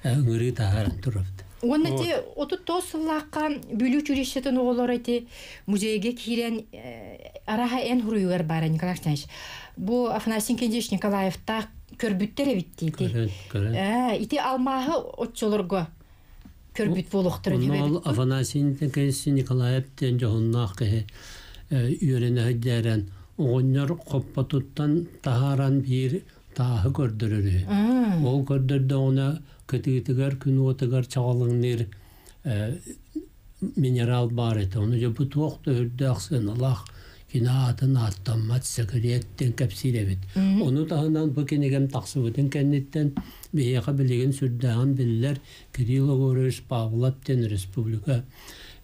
Speaker 3: ыҥырыы таһааран турабыт.
Speaker 1: Уонна ити 39 сыллаахха Бүлүү училищетын оҕолоро ити музейга киирэн араха эн хуруйугар баара Николай Александрович. Бу Афанасий Кендич Николаевтаах көрбүттэр эбит дии.
Speaker 3: Көрөн, көрөн.
Speaker 1: Ити алмааһы оччолорго көрбүт буолуохтарын
Speaker 3: Онно ол
Speaker 1: эбит.
Speaker 3: Афанасий Николаевич Николаев диэн дьоһуннаах киһи үөрэнэ сылдьааран оҕонньор хоппотуттан таһааран биир тааһы көрдөрөр үһү. Ол көрдөрдөҕүнэ кытыытыгар күн уотугар чаҕылыҥныыр Минерал баар этэ. Ону дьэ бу туох да үрдээх сыаналаах кини аатын ааттаммат сэкириэттэн кэпсиир эбит. Ону таһынан бу кинигэм тахсыбытын кэнниттэн биһиэхэ билигин сүрдээҕин биллэр Кирилл Егорович Павлов диэн республика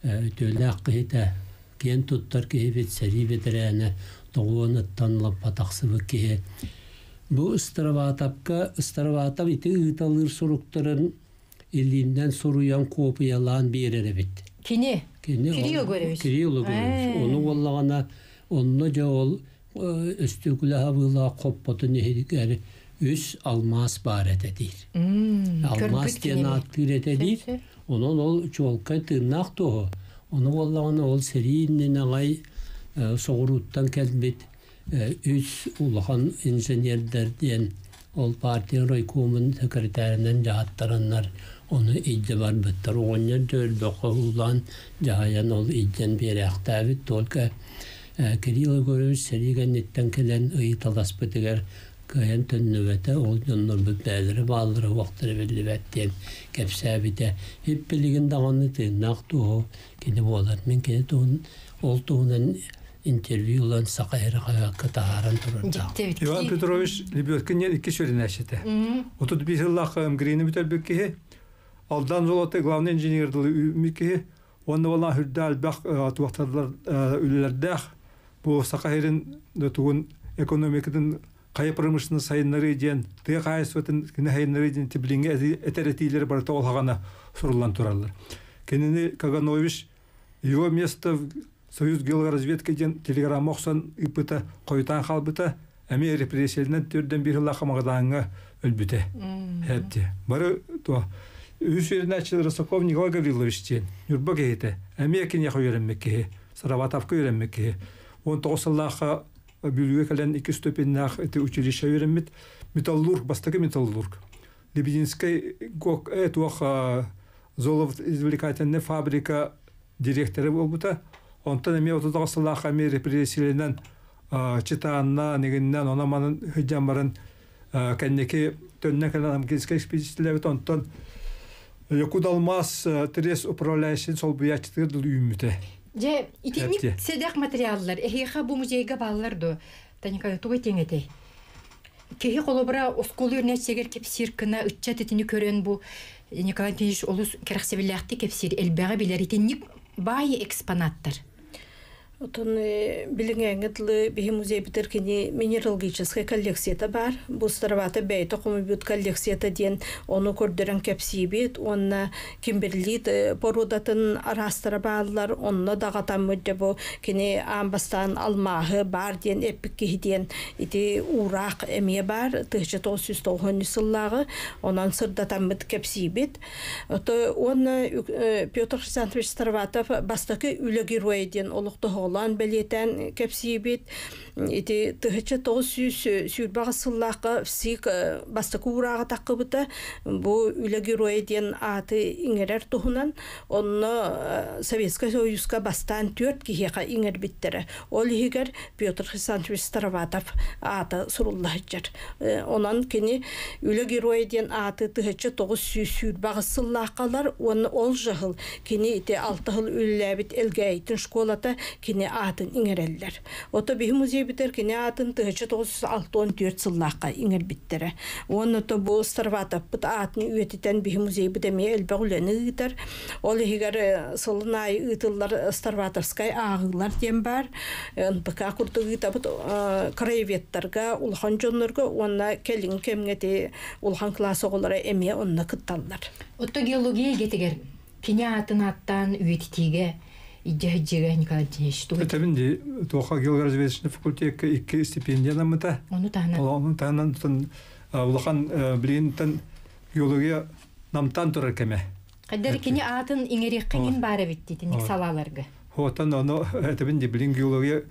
Speaker 3: үтүөлээх киһитэ, киэн туттар киһибит, сэрии бэтэрээнэ, тоҕуоныттан лаппа тахсыбыт киһи. Бу Староватовка Староватов ити ыыталыыр суруктарын илииннэн суруйан куопуйалаан биэрэр эбит.
Speaker 1: Кини?
Speaker 3: Кини
Speaker 1: Кирилл Егорович?
Speaker 3: Кирилл Егорович. Ону буоллаҕына, онно дьэ ол өстүөкүлэ хабыылаах хоппотун иһигэр үс алмаас баар этэ диир. Алмаас диэн ааттыыр этэ диир. Онон ол чуолкай тыыннаах туоһу. Ону буоллаҕына ол сэрии иннинэ аҕай соҕурууттан кэлбит үс улахан инженердэр диэн ол партия райкомун секретарынан дьаһаттараннар ону илдьэ барбыттар. Оҕонньор дьэ өлбөххө уһуулаан дьаһайан ол илдьэн биэрээхтээбит. Только Кирилл Егорович сэрии кэнниттэн кэлэн ыйыталаспытыгар кыайан төннүбэтэ, ол дьоннорбут бэйэлэрэ бааллара уохтара биллибэт диэн кэпсээбитэ. Һип-билигин даҕаны тыыннаах туоһу кини буолар. Мин кини туһун ол туһунан интервью ылан Саха эрэ хаһыакка таһааран турардаах.
Speaker 5: Иван Петрович Лебедкин диэн икки сүрүнээччитэ. 35 сыллаах МГРИ-ни бүтэрбит киһи, Алдан золотой главный инженер дылы үүммүт киһи, уонна буолан үрдэ элбэх туохтарлар үлэлэрдээх бу Саха сирин тугун экономикатын хайа промышленность сайыннарыы диэн тыа хаһаайыстыбатын кини сайыннарыы диэн билиҥҥи этэр этиилэр барыта ол хаҕана суруллан тураллар. Кинини Каганович его место в Союз геологоразведка диэн телеграмма охсон ыыппыта, хойутаан хаалбыта, эмиэ репрессияларынан төрдөн биир сыллаах Магадаҥҥа өлбүтэ. Хэпти. Бары то үһүс үөрэнээччи Росаков Николай Гаврилович диэн Ньурба киһитэ, эмиэ киниэхэ үөрэммит киһи, Сараватовка үөрэммит киһи. 19 сыллаахха Бүлүүгэ кэлэн икки ступеннаах ити училище үөрэммит металлург, бастакы металлург. Лебединскэй ГОК туох золотоизвлекательная фабрика директора буолбута. Онтон эмиэ 39 сыллаахха эмиэ репрессиялэнэн Читаанна, нигиннэн, онон-манан сылдьан баран кэнники төннөн кэлэн Амгинскай экспедициялээбит. Онтон Якуталмаз трест управляющий солбуйааччытыгар дылы үүммүтэ.
Speaker 1: Дьэ, итинник сэдэх материаллар эһиэхэ бу музейга бааллар дуо? Таника, тугу этиэҥ этэй? Киһи холобура оскуола үөрэнээччигэр кэпсиир гына ыччат итини көрөн бу Николай Антонович олус кэрэхсэбиллээхтик кэпсиир, элбэҕи билэр итинник баай экспонаттар.
Speaker 4: Отон билиҥҥээҥҥэ дылы биһи музейбытыгар кини минералогическай коллекцията баар. Бу Старовато бэйэтэ хомуйбут коллекцията диэн ону көрдөрөн кэпсиибит уонна кимберлит породатын араастара бааллар. Онно даҕатаммыт дьэ бу кини аан бастаан алмааһы баар диэн эппит киһи диэн ити уураах эмиэ баар 1993 сыллааҕы. Онон сырдатаммыт кэпсиибит. Ото уонна Петр Хрисантович Староватов бастакы үлэ геройа диэн олохтоһоҕолоон бэлиэтээн кэпсиибит. Ити 1928 сыллаахха ВСИК бастакы уурааҕа таххыбыта. Бу үлэ геройа диэн ааты иҥэрэр туһунан. Онно Советскай Союзка бастаан түөрт киһиэхэ иҥэрбиттэрэ. Ол иһигэр Петр Хрисантович Староватов аата сурулла сылдьар. Онон кини Үлэ геройа диэн ааты 1928 сыллааххалар уонна ол жаһыл кини ити алта сыл үлэлээбит Элгээйитин школата кини аатын иҥэрэллэр. Ото биһи музейбитер кини аатын 1964 сыллаахха иҥэрбиттэрэ. Уонна то бу Староватовпыт аатын үйэтитэн биһи музейбит эмиэ элбэх үлэни ыытар. Ол иһигэр сылын аайы ыытыллар Староватовскай ааҕыылар диэн баар. НПК курдук ыытабыт краеведтарга, улахан дьоннорго уонна кэлиҥ кэмҥэ ити улахан кылаас оҕолоро эмиэ онно кытталлар.
Speaker 1: Отто геология эйгэтигэр кини аатын ааттаан үйэтитиигэ идьэһидьигэ Николай Антонович тугу
Speaker 5: Этэбин дии, туоха геологоразведочный факультекка икки стипендиянаммыта.
Speaker 1: Ону таһынан
Speaker 5: Ону таһынан улахан билигинтэн геология намтаан турар кэмэ.
Speaker 1: Хайдары кини аатын иҥэриэххэ иҥин баар эбит итинник салааларга.
Speaker 5: Хотон ону этэбин дии, билин геология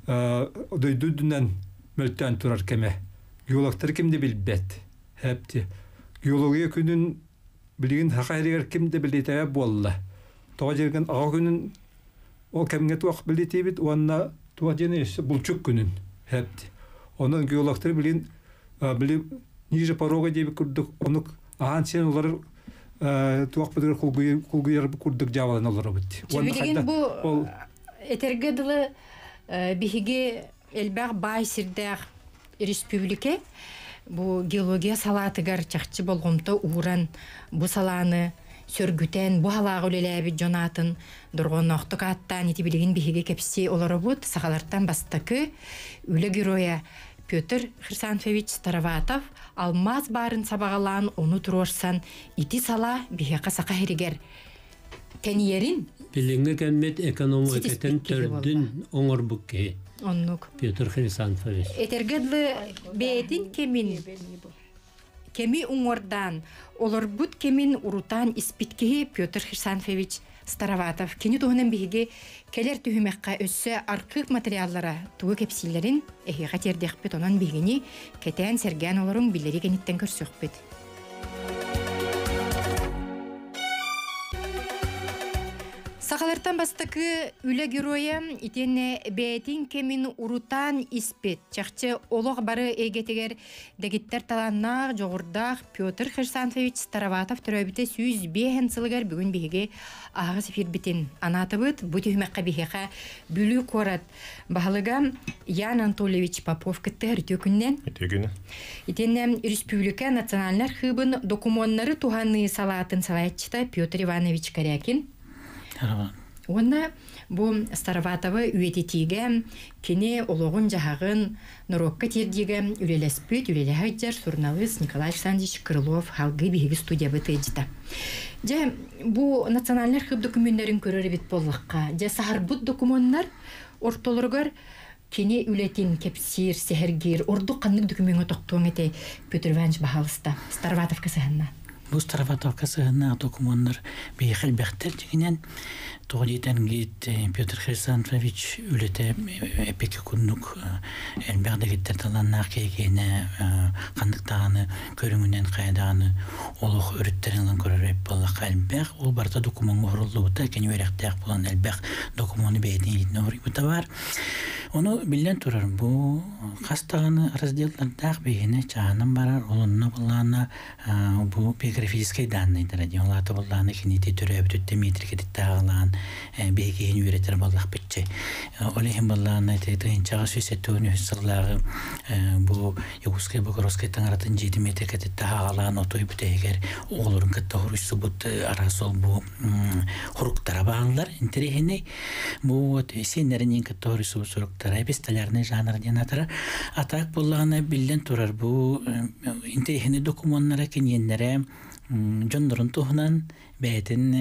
Speaker 5: дойду үрдүнэн мөлтөөн турар кэмэ. Геологтары ким да билбэт. Хэпти. Геология күнүн билигин саха сиригэр ким да билитэбэ буолла. Тоҕо дьиргин аҕа күнүн ол кэмҥэ туох билитиибит уонна туох диэн өссө булчук күнүн хэпти. Онон геологтары билин били ниже порога диэбит курдук онук аһаан сиэн олорор Туох быдыр кулгуйар курдук жаабалан олоробут.
Speaker 1: Билигин бу этерге дылы биһиги элбэх баай сирдээх республика бу геология салаатыгар чахчы болҕомто ууран бу салааны сөргүтэн бу халааҕы үлэлээбит дьон аатын дорҕоонноохтук ааттаан ити билигин биһиги кэпсии олоробут сахалартан бастакы үлэ геройа Петр Хрисанфович Староватов алмаас баарын сабаҕалаан ону туруорсан ити сала биһиэхэ саха сиригэр тэнийэрин
Speaker 3: Билиҥҥи кэммит экономикатын төрдүн оҥорбут киһи.
Speaker 1: Оннук.
Speaker 3: Петр Хрисанфович.
Speaker 1: Этэргэ дылы бэйэтин кэмин кэми уҥуордаан олорбут кэмин урутаан испит киһи Петр Хрисанфович Староватов. Кини туһунан биһиги кэлэр түһүмэххэ өссө архыып материаллара тугу кэпсииллэрин эһиэхэ тиэрдиэхпит, онон биһигини кэтээн сэргээн олоруҥ, биллэрии кэнниттэн көрсүөхпүт. Сахалартан бастакы үлэ геройа итиэннэ бэйэтин кэмин урутаан испит, чахчы олох бары эйгэтигэр дэгиттэр талааннаах, дьоҕурдаах Петр Хрисанфович Староватов төрөөбүтэ 105 сылыгар бүгүн биһиги аһаҕас эфирбитин анаатыбыт. Бу түһүмэххэ биһиэхэ Бүлүү куорат баһылыга Ян Анатольевич Попов кыттыһар. Үтүө күнүнэн.
Speaker 6: Үтүө күнү.
Speaker 1: Итиэннэ республика национальнай архыыбын докумуоннары туһаныы салаатын салайааччыта Петр Иванович Корякин. Уонна бу Староватовы үйэтитиигэ кини олоҕун-дьаһаҕын норуокка тиэрдиигэ үлэлэспит, үлэлэһэ сылдьар суруналыыс Николай Александрович Крылов халгыы биһиги студиябыт ыалдьыта. Дьэ, бу национальнай архыып докумуоннарын көрөр эбит буоллахха, дьэ саһарбыт докумуоннар ортолоругар кини үлэтин кэпсиир, сэһэргиир, ордук ханнык докумуоҥҥа тохтуоҥ этэй, Петр Иванович, баһаалыста, Староватовка сыһыанна.
Speaker 7: Бу Староватовка сыһыаннаах докумуоннар биһиэхэ элбэхтэр дьиҥинэн. Тоҕо диэтэн гит Петр Хрисанфович үлэтэ эпики курдук элбэх дэгиттэр талааннаах киһи ханнык даҕаны көрүҥүнэн хайа даҕаны олох өрүттэрин ылан көрөр эбит буоллахха элбэх. Ол барыта докумуоҥҥа оһоруллубута, кини үөрэхтээх буолан элбэх докумуону бэйэтин илиитинэн оһоруйбута баар. Ону биллэн турар бу хас даҕаны разделлардаах биһини чааһынан барар, ол онно былаана бу биографическай данныйдара диэн ол аата буоллаҕына кинити төрөөбүтүттэн метрикэтиттааҕылаан биһиги үөрэтэр буоллахпытчы. Ол иһин буоллаҕына ити тыһыынчаҕа 173 сыллааҕы бу Якутскай Богородскай таҥаратын дьиэтин метрикэтиттааҕалаан отой бүтэһигэр оҕолорун кытта хоруйсубут араас ол бу хоруктара бааллар интэриэһинэй. Бу вот сиэннэрин кытта хоруйсубут суруктара эпистолярный жанр диэн атара. А так буоллаҕына биллэн турар бу интэриэһинэй докумуоннара киниэннэрэ дьоннорун туһунан бэйэтин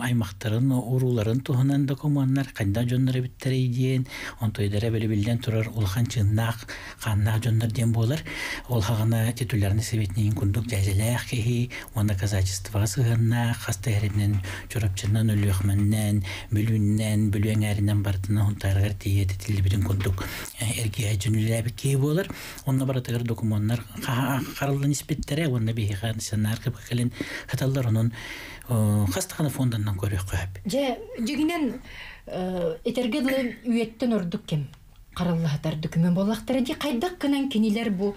Speaker 7: аймахтарын урууларын туһунан докумуоннар хайдах дьоннор эбиттэрий диэн онтойдара били биллэн турар улахан чыыннаах хааннаах дьоннор диэн буолар. Ол хаҕана титулярный советнигин курдук дьээдьэлээх киһи уонна казачествоҕа сыһыаннаах хас да эринэн Чурапчынан, Өлүөхмэннэн, Бүлүүннэн, Бүлүү эҥээринэн барытынан Хунтаарыгар тиийэ титиллибитин курдук эргиэ дьүнүлээбит киһи буолар. Онно барытыгар докумуоннар хараллан испиттэрэ уонна биһиэхэ национальный кэлин хаталлар онон хас даҕаны фонданнан көрүөххэ сөп.
Speaker 1: Дьэ, дьиҥинэн этэргэ дылы үйэттэн ордук кэм хараллаһытар документ буоллахтара дии. Хайдах гынан кинилэр бу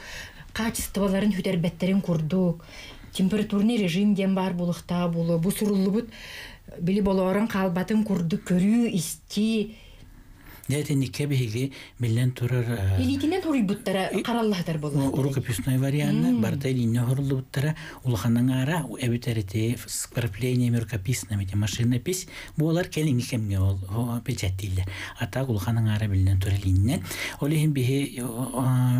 Speaker 1: качестволарын сүтэрбэттэрин курдук температурный режим диэн баар буолуохтааҕа буолуо. Бу суруллубут били болоорон хаалбатын курдук көрүү, истии.
Speaker 7: Дьэ итинниккэ биһиги биллэн турар
Speaker 1: Илиитинэн хоруйбуттара хараллаһытар буоллахтара.
Speaker 7: Рукописной варианна барыта илииннэ оһоруллубуттара улахан аҥаара эбэтэр ити с вкраплениями рукописными ити машинопись буолар кэлиҥҥи кэмҥэ ол печаттииллэр. А так улахан аҥаара биллэн турар илииннэн. Ол иһин биһи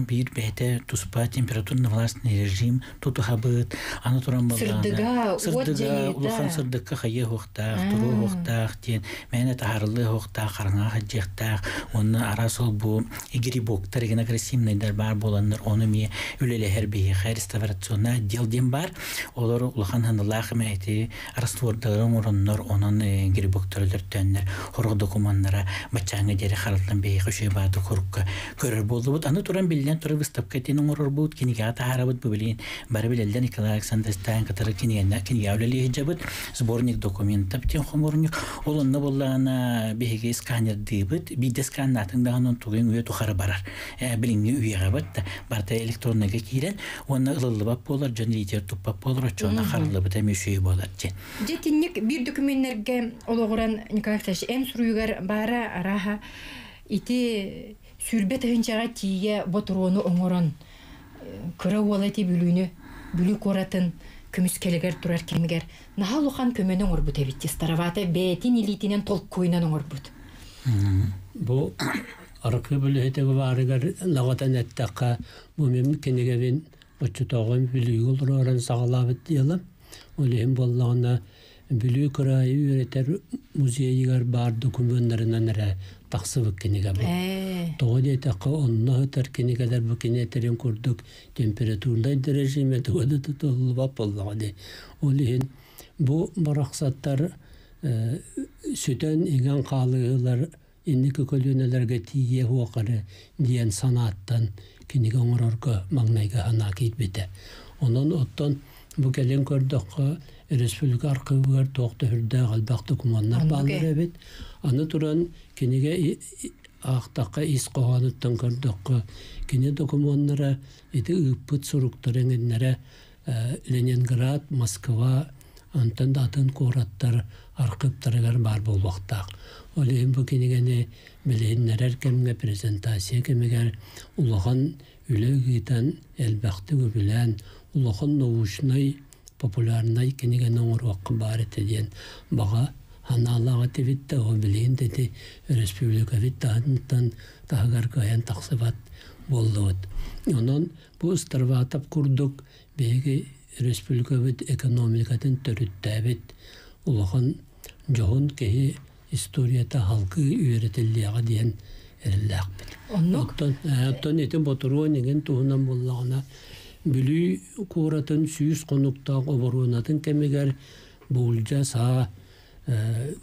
Speaker 7: биир бэйэтэ туспа температурно-властный режим тутуһабыт. Аны туран
Speaker 1: Сырдыга, уот
Speaker 7: сырдыга
Speaker 1: дьайыыта.
Speaker 7: Улахан сырдыкка хайыа уохтаах, туруо уохтаах диэн мээнэ таһаарыллыа уохтаах, хараҥаҕа сылдьыахтаах. Уонна араас ол бу грибоктар эгин агрессивныйдар баар буоланнар ону эмиэ үлэлэһэр биһиэхэ реставрационный отдел диэн баар. Олор улахан ханалаах эмэ ити раствордары оҥороннор онон грибоктар өлөртөөннөр хорох докумуоннара баччааҥҥа диэри хараллан биһиэхэ үчүгэй бааты хорукка көрөр буоллубут. Аны туран биллэн турар выставка итин оҥорорбут, кинигэҕэ таһаарабыт. Бу билигин бары билэллэр Николай Александрович кытары кинигэни кинигэ үлэлии сылдьабыт. Сборник документов диэн хомуурунньук. Ол онно буоллаҕына биһиги сканердыыбыт. Бидде сканнатын даҕаны тугун үйэ тухары барар. Билиҥҥи үйэҕэ бат барта электронныйга киирэн, уонна ылыллыбат буолар, дьон лидер туппат буолар, оччоҕуна харыллыбыта эмиэ үчүгэй буолар диэн.
Speaker 1: Дьэ итинник биир докуменнарга олоҕуран Николай Александрович эн суруйугар баара арааһа ити 20 тыһыынчаҕа тиийэ ботуруону оҥорон кыра уола ити Бүлүүнү, Бүлүү куоратын көмүскэлигэр турар кэмигэр наһаа улахан көмөнү оҥорбут эбит. Староватов бэйэтин илиитинэн толкуйунан оҥорбут.
Speaker 3: Бу архыып үлэһитэ баарыгар даҕатан эттэххэ, бу мин кинигэбин оччотооҕу Бүлүүгэ олорон саҕалаабыт дьыалам. Ол иһин буоллаҕына Бүлүү кыраайы үөрэтэр музейыгар баар докумуоннарынан эрэ тахсыбыт кинигэ бу. Тоҕо диэтэххэ, онно сытар кинигэлэр бу кини этэрин курдук температурнай да режиме туга да тутуллубат буоллаҕа дии. Ол иһин бу барахсаттар сүтэн иҥэн хаалыылар инники көлүөнэлэргэ тиийиэ суоххара диэн санааттан кинигэ оҥорорго маҥнайгы санаа киирбитэ. Онон оттон бу кэлин көрдөххө, республика архыыбыгар туох да сүрдээх элбэх докумуоннар бааллар эбит. Аны туран кинигэ аахтахха ис хоһоонуттан көрдөххө, кини докумуоннара ити ыыппыт суруктара эҥиннэрэ Ленинград, Москва, онтон да атын куораттар архыыптарыгар баар буолуохтаах. Ол иһин бу кинигэни билиһиннэрэр кэмҥэ, презентация кэмигэр улахан үлэ ыытан, элбэхтик үбүлээн, улахан научнай, популярнай кинигэни оҥоруохха баар этэ диэн баҕа санаалаах этибит да, ол билигин да ити республикабыт таһыттан таһыгар кыайан тахсыбат буоллубут. Онон бу Староватов курдук биһиги республикабыт экономикатын төрүттээбит улахан дьоһун киһи историята халгыы үөрэтиллиэҕэ диэн эрэллээхпит.
Speaker 1: Оннук.
Speaker 3: Оттон ити ботуруон эҥин туһунан буоллаҕына, Бүлүү куоратын 100 хонуктаах оборуонатын кэмигэр буулдьа саа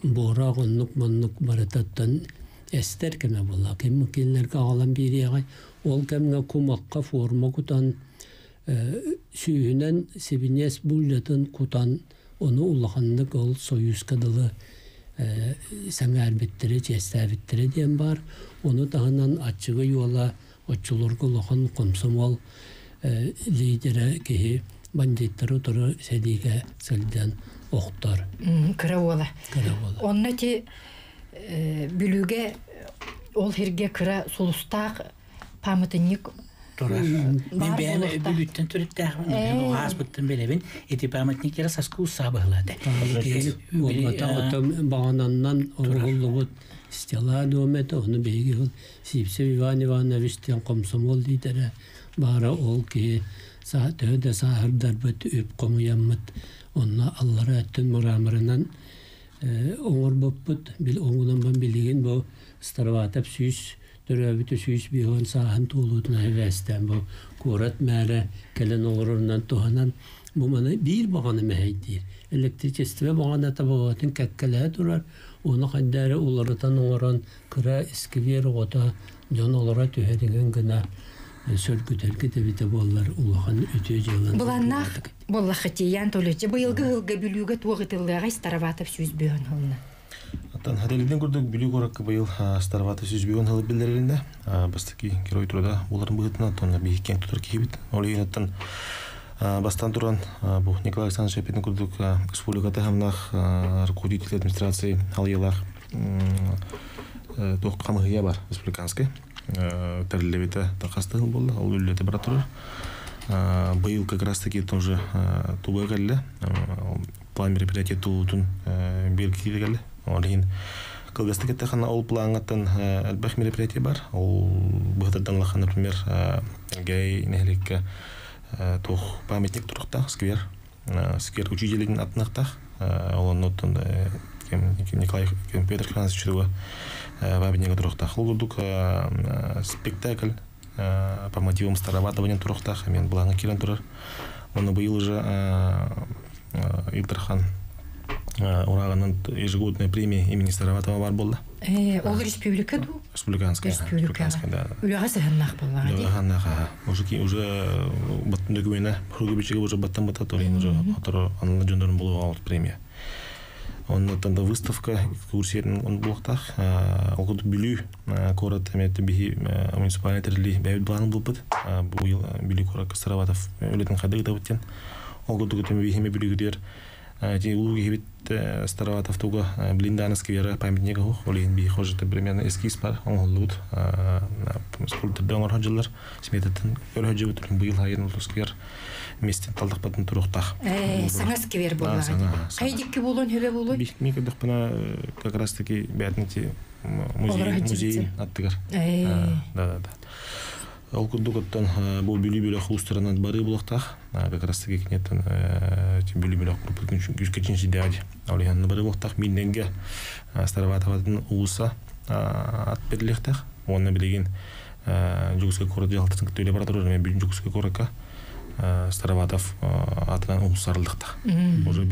Speaker 3: буораах оннук маннык барытаттан эстэр кэмэ буолла. Ким кинилэргэ аҕалан биэриэҕэй. Ол кэмҥэ кумахха форма кутан, сүүһүнэн сибиньиэс буулдьатын кутан, ону улаханнык ол Союзка дылы сэҥээрбиттэрэ, чиэстээбиттэрэ диэн баар. Ону таһынан аччыгый уола оччолорго улахан комсомол лидерэ киһи бандиттары утары сэриигэ сылдьан охтор.
Speaker 1: Кыра уола.
Speaker 3: Кыра уола.
Speaker 1: Онно ити Бүлүүгэ ол сиргэ кыра сулустаах памятник
Speaker 7: турар. Мен
Speaker 1: баар
Speaker 7: бэйэм
Speaker 1: буолуохтаах.
Speaker 7: Бүлүүттэн төрүттээхпин, ааспыттан билэбин. Ити памятниктара саску саабыһылааты.
Speaker 3: Буолбата отон баҕананнан оҥоһуллубут стела дуомет, ону биһиги ол Сивцев Иван Иванович диэн комсомол лидерэ баара, ол киһи төһө да сааһырдарбыт үп хомуйаммыт онно аллара өттүн мраморынан оҥорбуппут. Оҥунан билигин бу Староватов төрөөбүтэ 150 сааһын туолуутун сибээстээн бу куорат мээрэ кэлэн олорорунан туһанан бу маны биир баҕана мэһэйдиир. Электричество баҕаната баҕатын кэккэлэһэ турар, ону хайдары уларытан оҥорон кыра сквер оҕото дьон олоро түһэригин гына сөргүтэргэ тэбитэ буоллар улахан үтүө дьыалан.
Speaker 1: Былааннаах буоллаххыт Ян Толечи быйылгы сылга Бүлүүгэ туох ыытыллыаҕай Староватов 150 сылына?
Speaker 6: Оттон хатылыдын курдук Бүлүү куоракка быйыл Староватов 150 сылы биллэрилиннэ. Бастакы герой труда буларын быһыытынан оттон биһиккен тутар киһибит. Ол иһин оттон бастан туран бу Николай Александрович эппитин курдук республиката таһымнаах руководитель администрации алыялаах туох хамыһыйа бар республиканский тэриллибитэ хас да буолла, ол үлэтэ бара турар. Быйыл как раз таки тоже туга кэллэ, план мероприятия туутун белгилиге келле. Ол иһин кылгастык эттэххинэ, ол плаҥҥаттан элбэх мероприятие бар. Ол быһытырдан лахан, например, Гей нэһилиэккэ туох памятник туруохтаах, сквер. Сквер учителин атынахтаах. Ол оннуттан Николай Петр Францович памятнига туруохтаах. Ол курдук спектакль по мотивам Староватова туруохтаах, мен былаҥҥа киирэн турар. Оны быйыл уже Ил Дархан уураҕынан ежегодная премия имени Староватова бар буолла.
Speaker 1: Ол республика ду?
Speaker 6: Республиканская.
Speaker 1: Республика.
Speaker 6: Да.
Speaker 1: Үлэҕэ сыһыаннаах буоллаҕа дии.
Speaker 6: Үлэҕэ уже уже баттын документа, уже баттан бата торин уже оторо анала дьондорун болуға премия. Оннуттан да выставка экскурсиятын он буолуохтаах. Ол курдук Бүлүү куорат эмиэ биһи муниципальный тэриллии бэйэбит былаанын булбут. Бу ыйыл Бүлүү куоракка Староватов үлэтин хайдах ыытабыт диэн. Ол курдук биһи эмиэ Бүлүүгүтүгэр ити улуу киһибит Староватов туга Блиндаана сквера памятнига суох. Ол иһин биһи хожета примерно эскиз бар оҥоһуллубут. Скульпторда оҥорор дьыллар сметаттан көрө сылдьыбыт. Быйыл хайын ол сквер местен талдахпатын туруохтаах.
Speaker 1: Саҥа сквер буоллаҕа. Хайдикки буолуон хөбө буолуой?
Speaker 6: Мин көрдөхпүнэ как раз таки бээтин музей музей аттыгар. Да да да. Ол курдук оттон бу Бүлүү бөлөх улуустарынан барыы буолуохтаах. Как раз таки киниэттэн Бүлүү бөлөх группатын күүскэ чинчийдээҕи. Ол иһин барыы буолуохтаах. Мииннэнгэ Староватоватын уулусса ат бэриллиэхтээх. Уонна билигин Дьокуускай куорат дьаһалтатын кытта үлэ бара турар. Эмиэ Дьокуускай куоракка Староватов атынан уулусса арыллыахтаах. Уже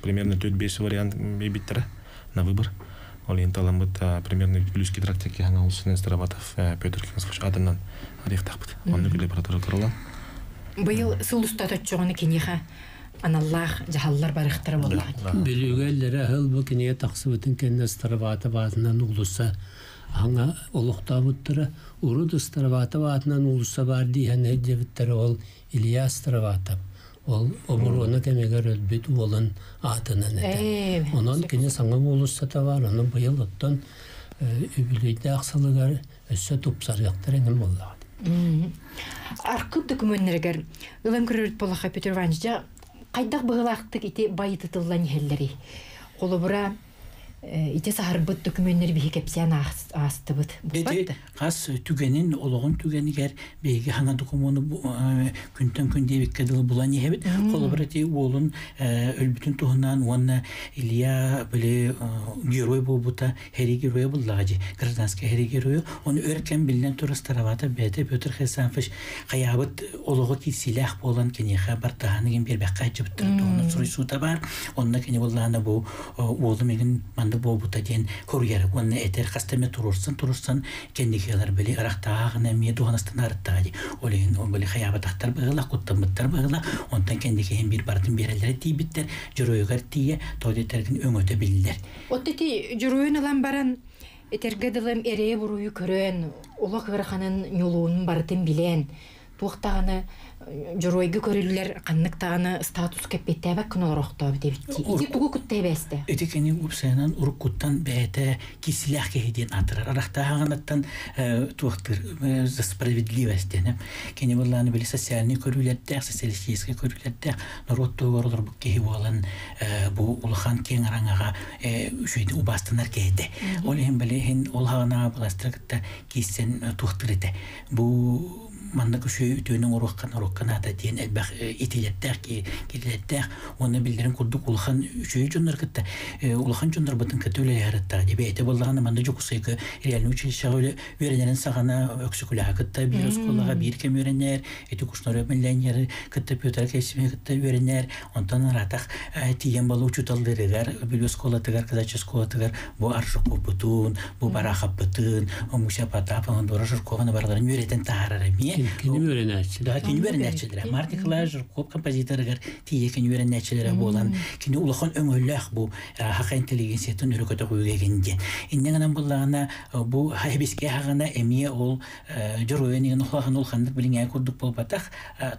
Speaker 6: примерно 4-5 вариант биэрбиттэрэ на выбор. Ол иһин таламмыт примерно Вилюйский трактирге хаҥа уулуссанан Староватов Петр Кириллович атынан арыйыахтаахпыт. Оннук үлэ бара турар туралан.
Speaker 1: Быйыл сыл устата оччоҕуна киниэхэ аналлаах дьаһаллар барыахтара буоллаҕа.
Speaker 3: Бүлүүгэ эллэрэ аһыл бу кинигэ тахсыбытын кэннэ Староватов аатынан уулусса аһаҥа олохтообуттара. Урут Староватов аатынан уулусса баар дииһэн диэбиттэрэ ол Илья Староватов. Ол оборуона кэмигэр өлбүт уолун аатынан этэ. Онон кини саҥа уулуссата баар, ону быйыл оттон үбүлүөйдээх сылыгар өссө тупсарыахтара эҥин буоллаҕа.
Speaker 1: Архыып докумуоннарыгар ылан көрөрүт буоллахха Петр Иванович, хайдах быһыылаахтык ити байытытыллан иһэллэрий? Холобура, ити саһарбыт докумуоннары биһи кэпсээн аастыбыт.
Speaker 7: Ити хас түгэнин, олоҕун түгэнигэр биһиги хаҥа докумуону күнтэн күн диэбиккэ дылы булан иһэбит. Холобура, ити уолун өлбүтүн туһунан уонна Илья били герой буолбута, Хери геройа буллаҕа дии, гражданскай хери геройу. Оны өр кэм биллэн турар Староватов бэйэтэ Петр Хрисанфович хайаабыт олоҕо киирсиилээх буолан киниэхэ бартаһааны гин биэрбэххэ сылдьыбыттара туһунан суруйсуута баар. Онно кини буллаҕына бу уолум игин маннык буолбута диэн хоруйар уонна этэр хаста эмэ туруорсан-туруорсан кэнникигалар били ырахтааҕына эмиэ дуһанастан арыттаҕа дии. Ол иһин ол били хайаабатахтар быһыылаах, куттаммыттар быһыылаах. Онтон кэнникиһин биир барытын биэрэллэрэ тиийбиттэр, дьоруойугар тиийэ, тоҕо диэтэргин өҥөтө биллэр.
Speaker 1: От ити дьоруойун ылан баран этэргэ дылым эрэйи-буруйу көрөн, олох ыараханын, ньулуунун барытын билэн, туох даҕаны дьоруойга көрүллэр ханнык даҕаны статуска эппиэттээбэт гына олорохтообут эбит дии. Ити тугу кытта эбээстэ?
Speaker 7: Ити кини уопсайынан уруккуттан бэйэтэ киисилээх киһи диэн аатырар. Арахтааһаҕынаттан туохтыыр за справедливость диэн. Кини былааны били социальный көрүүлэрдээх, социалистическай көрүүлэрдээх норуот туһугар олорбут киһи буолан бу улахан киэҥ араҥаҕа үчүгэйдик убаастанар киһи этэ. Ол иһин били иһин ол хаҕынаҕа быластары кытта киирсэн туохтуур этэ. Бу маннык үчүгэй үтүөнү оҥоруохха норуокка наада диэн элбэх итилэрдээх кирилэрдээх уонна биллэрин курдук улахан үчүгэй дьоннор кытта улахан дьоннорбутун кытта үлэлэһэр аттаҕа бэйэтэ буоллаҕына манна Дьокуускайга реальный училищеҕа үөрэнэрин саҕана Өксөкүлээҕи кытта биир оскуолаҕа биир кэм үөрэнэр ити Кушнарев миллионеры кытта Петр Кесимы кытта үөрэнэр онтон араатах тиийэн балы учууталларыгар Бүлүү оскуолатыгар казачья оскуолатыгар бу Аржаковпутун бу Барахаппытын Муся Потапова Дора Жиркованы барыларын үөрэтэн таһаарар эмиэ.
Speaker 3: Кини үөрэнээччилэр.
Speaker 7: Да, кини үөрэнээччилэрэ. Март Николаевич Жирков композиторыгар тиийэ кини үөрэнээччилэрэ буолан, кини улахан өҥөлөөх бу хаха интеллигенциятын өрө көтөҕүүгэгин диэн. Инньэ гынан буллаҕына бу хэбискэ хаҕана эмиэ ол дьоруойун игин улахан улаханнык билиҥээ курдук буолбатах,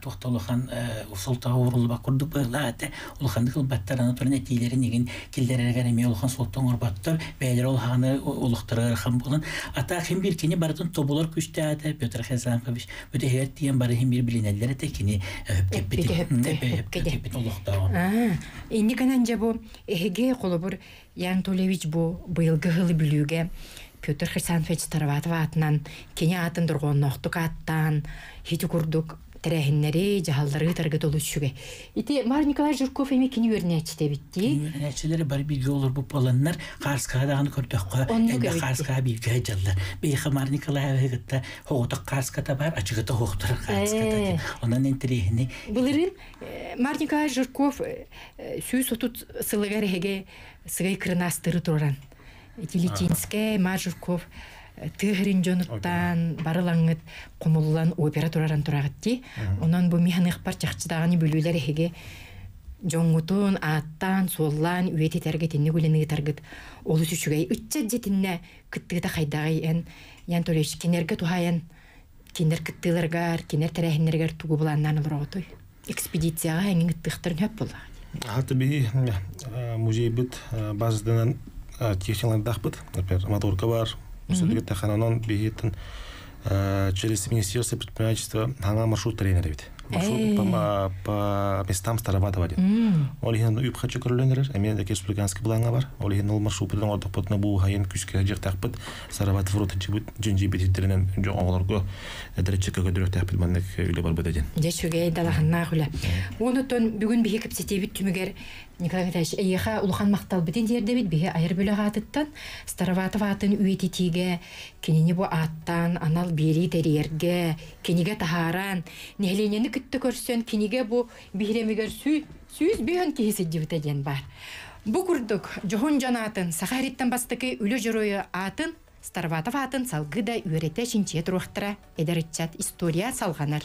Speaker 7: туохта улахан суолтаҕа ууруллубат курдук быһыылаах этэ. Улаханнык ылбаттар, аны туран этиилэрин игин киллэрэригэр эмиэ улахан суолта оҥорботтор, бэйэлэрэ улаханы олохторо ыарахан буолан. Атаах хим биир кини барытын тобулар күстээх этэ Петр Хрисанфович бүтэһигэр тиийэн бары хим биир билинэллэр этэ кини өпкеппит олохтооҕун.
Speaker 1: Инник анан дьэ бу эһиги холобур Ян Анатольевич бу быйылгы сылы Бүлүүгэ Петр Хрисанфович Староватов аатынан кини аатын дорҕоонноохтук ааттаан хити курдук тэрээһиннэри, дьаһаллары ыытарга толуччуга. Ити Марк Николаевич Жирков эми кини үөрэнээччитэ эбит дии.
Speaker 7: Үөрэнээччилэри бары бииргэ олорбут буоланнар, хаарскаҕа даҕаны көрдөххө, элбэх хаарскаҕа бииргэ сылдьаллар. Биһиэхэ Марк Николаевиһы кытта оҕотох хаарската баар, ачыгыта оһохторор хаарската диэн. Онон интэриэһинэй.
Speaker 1: Былырыын Марк Николаевич Жирков 130 сылыгар эһиги сыгай кырынаастыры туран Тилитинскэй, Марк Жирков тыа сирин дьонуттан барылаҥҥыт хомуллан опера тураран тураҕыт дии. Онон бу миһаныахпар чахчы даҕаны бүлүүлэр эһиги Дьоҥҥутун ааттаан, суоллаан үйэтитэргэ итинник үлэни ыытаргыт олус үчүгэй. Ыччат дьиэтиннэ кыттыыта хайдаҕый эн Ян Анатольевич кинилэргэ туһаайан кинилэр кыттыыларыгар, кинилэр тэрээһиннэригэр тугу былааннаан олороҕутуй? Экспедицияҕа эҥин ыттыахтарын сөп буоллаҕа.
Speaker 6: Хата биһи музейбыт базаданан техникалардаахпыт. Например, моторка бар, мусордыгы тахананон биһиттэн через Министерство предпринимательства хаңа маршрут тренер эбит. Маршрут по местам Староватова диэн. Ол иһин үп хачы көрүлэнэрэр, эмиэ да республиканский планга бар. Ол иһин ол маршрутпутун оҥордохпутуна бу хайын күскэ дьиэхтаахпыт Староватов рота дьиҥдьийбититтеринэн оҕолорго эдэрчиккэ көдөрүөхтээхпит маннык үлэ барбыта диэн.
Speaker 1: Дьэ үчүгэй далаһыннаах үлэ. Онутон бүгүн биһи кэпсэтиибит түмүгэр Николай Николаевич, эйиэхэ улахан махталбытын тиэрдэбит биһи айар бөлөх аатыттан Староватов аатын үйэтитиигэ кинини бу ааттаан анал биэрии тэрийэргэ, кинигэ таһааран, нэһилиэнньэни кытта көрсөн кинигэ бу биһирэмигэр 105 киһи сылдьыбыта диэн баар. Бу курдук дьоһун дьон аатын Саха сириттэн бастакы үлэ дьоруойа аатын Староватов аатын салгыы да үөрэтэ чинчийэ туруохтара эдэр ыччат история салҕанар.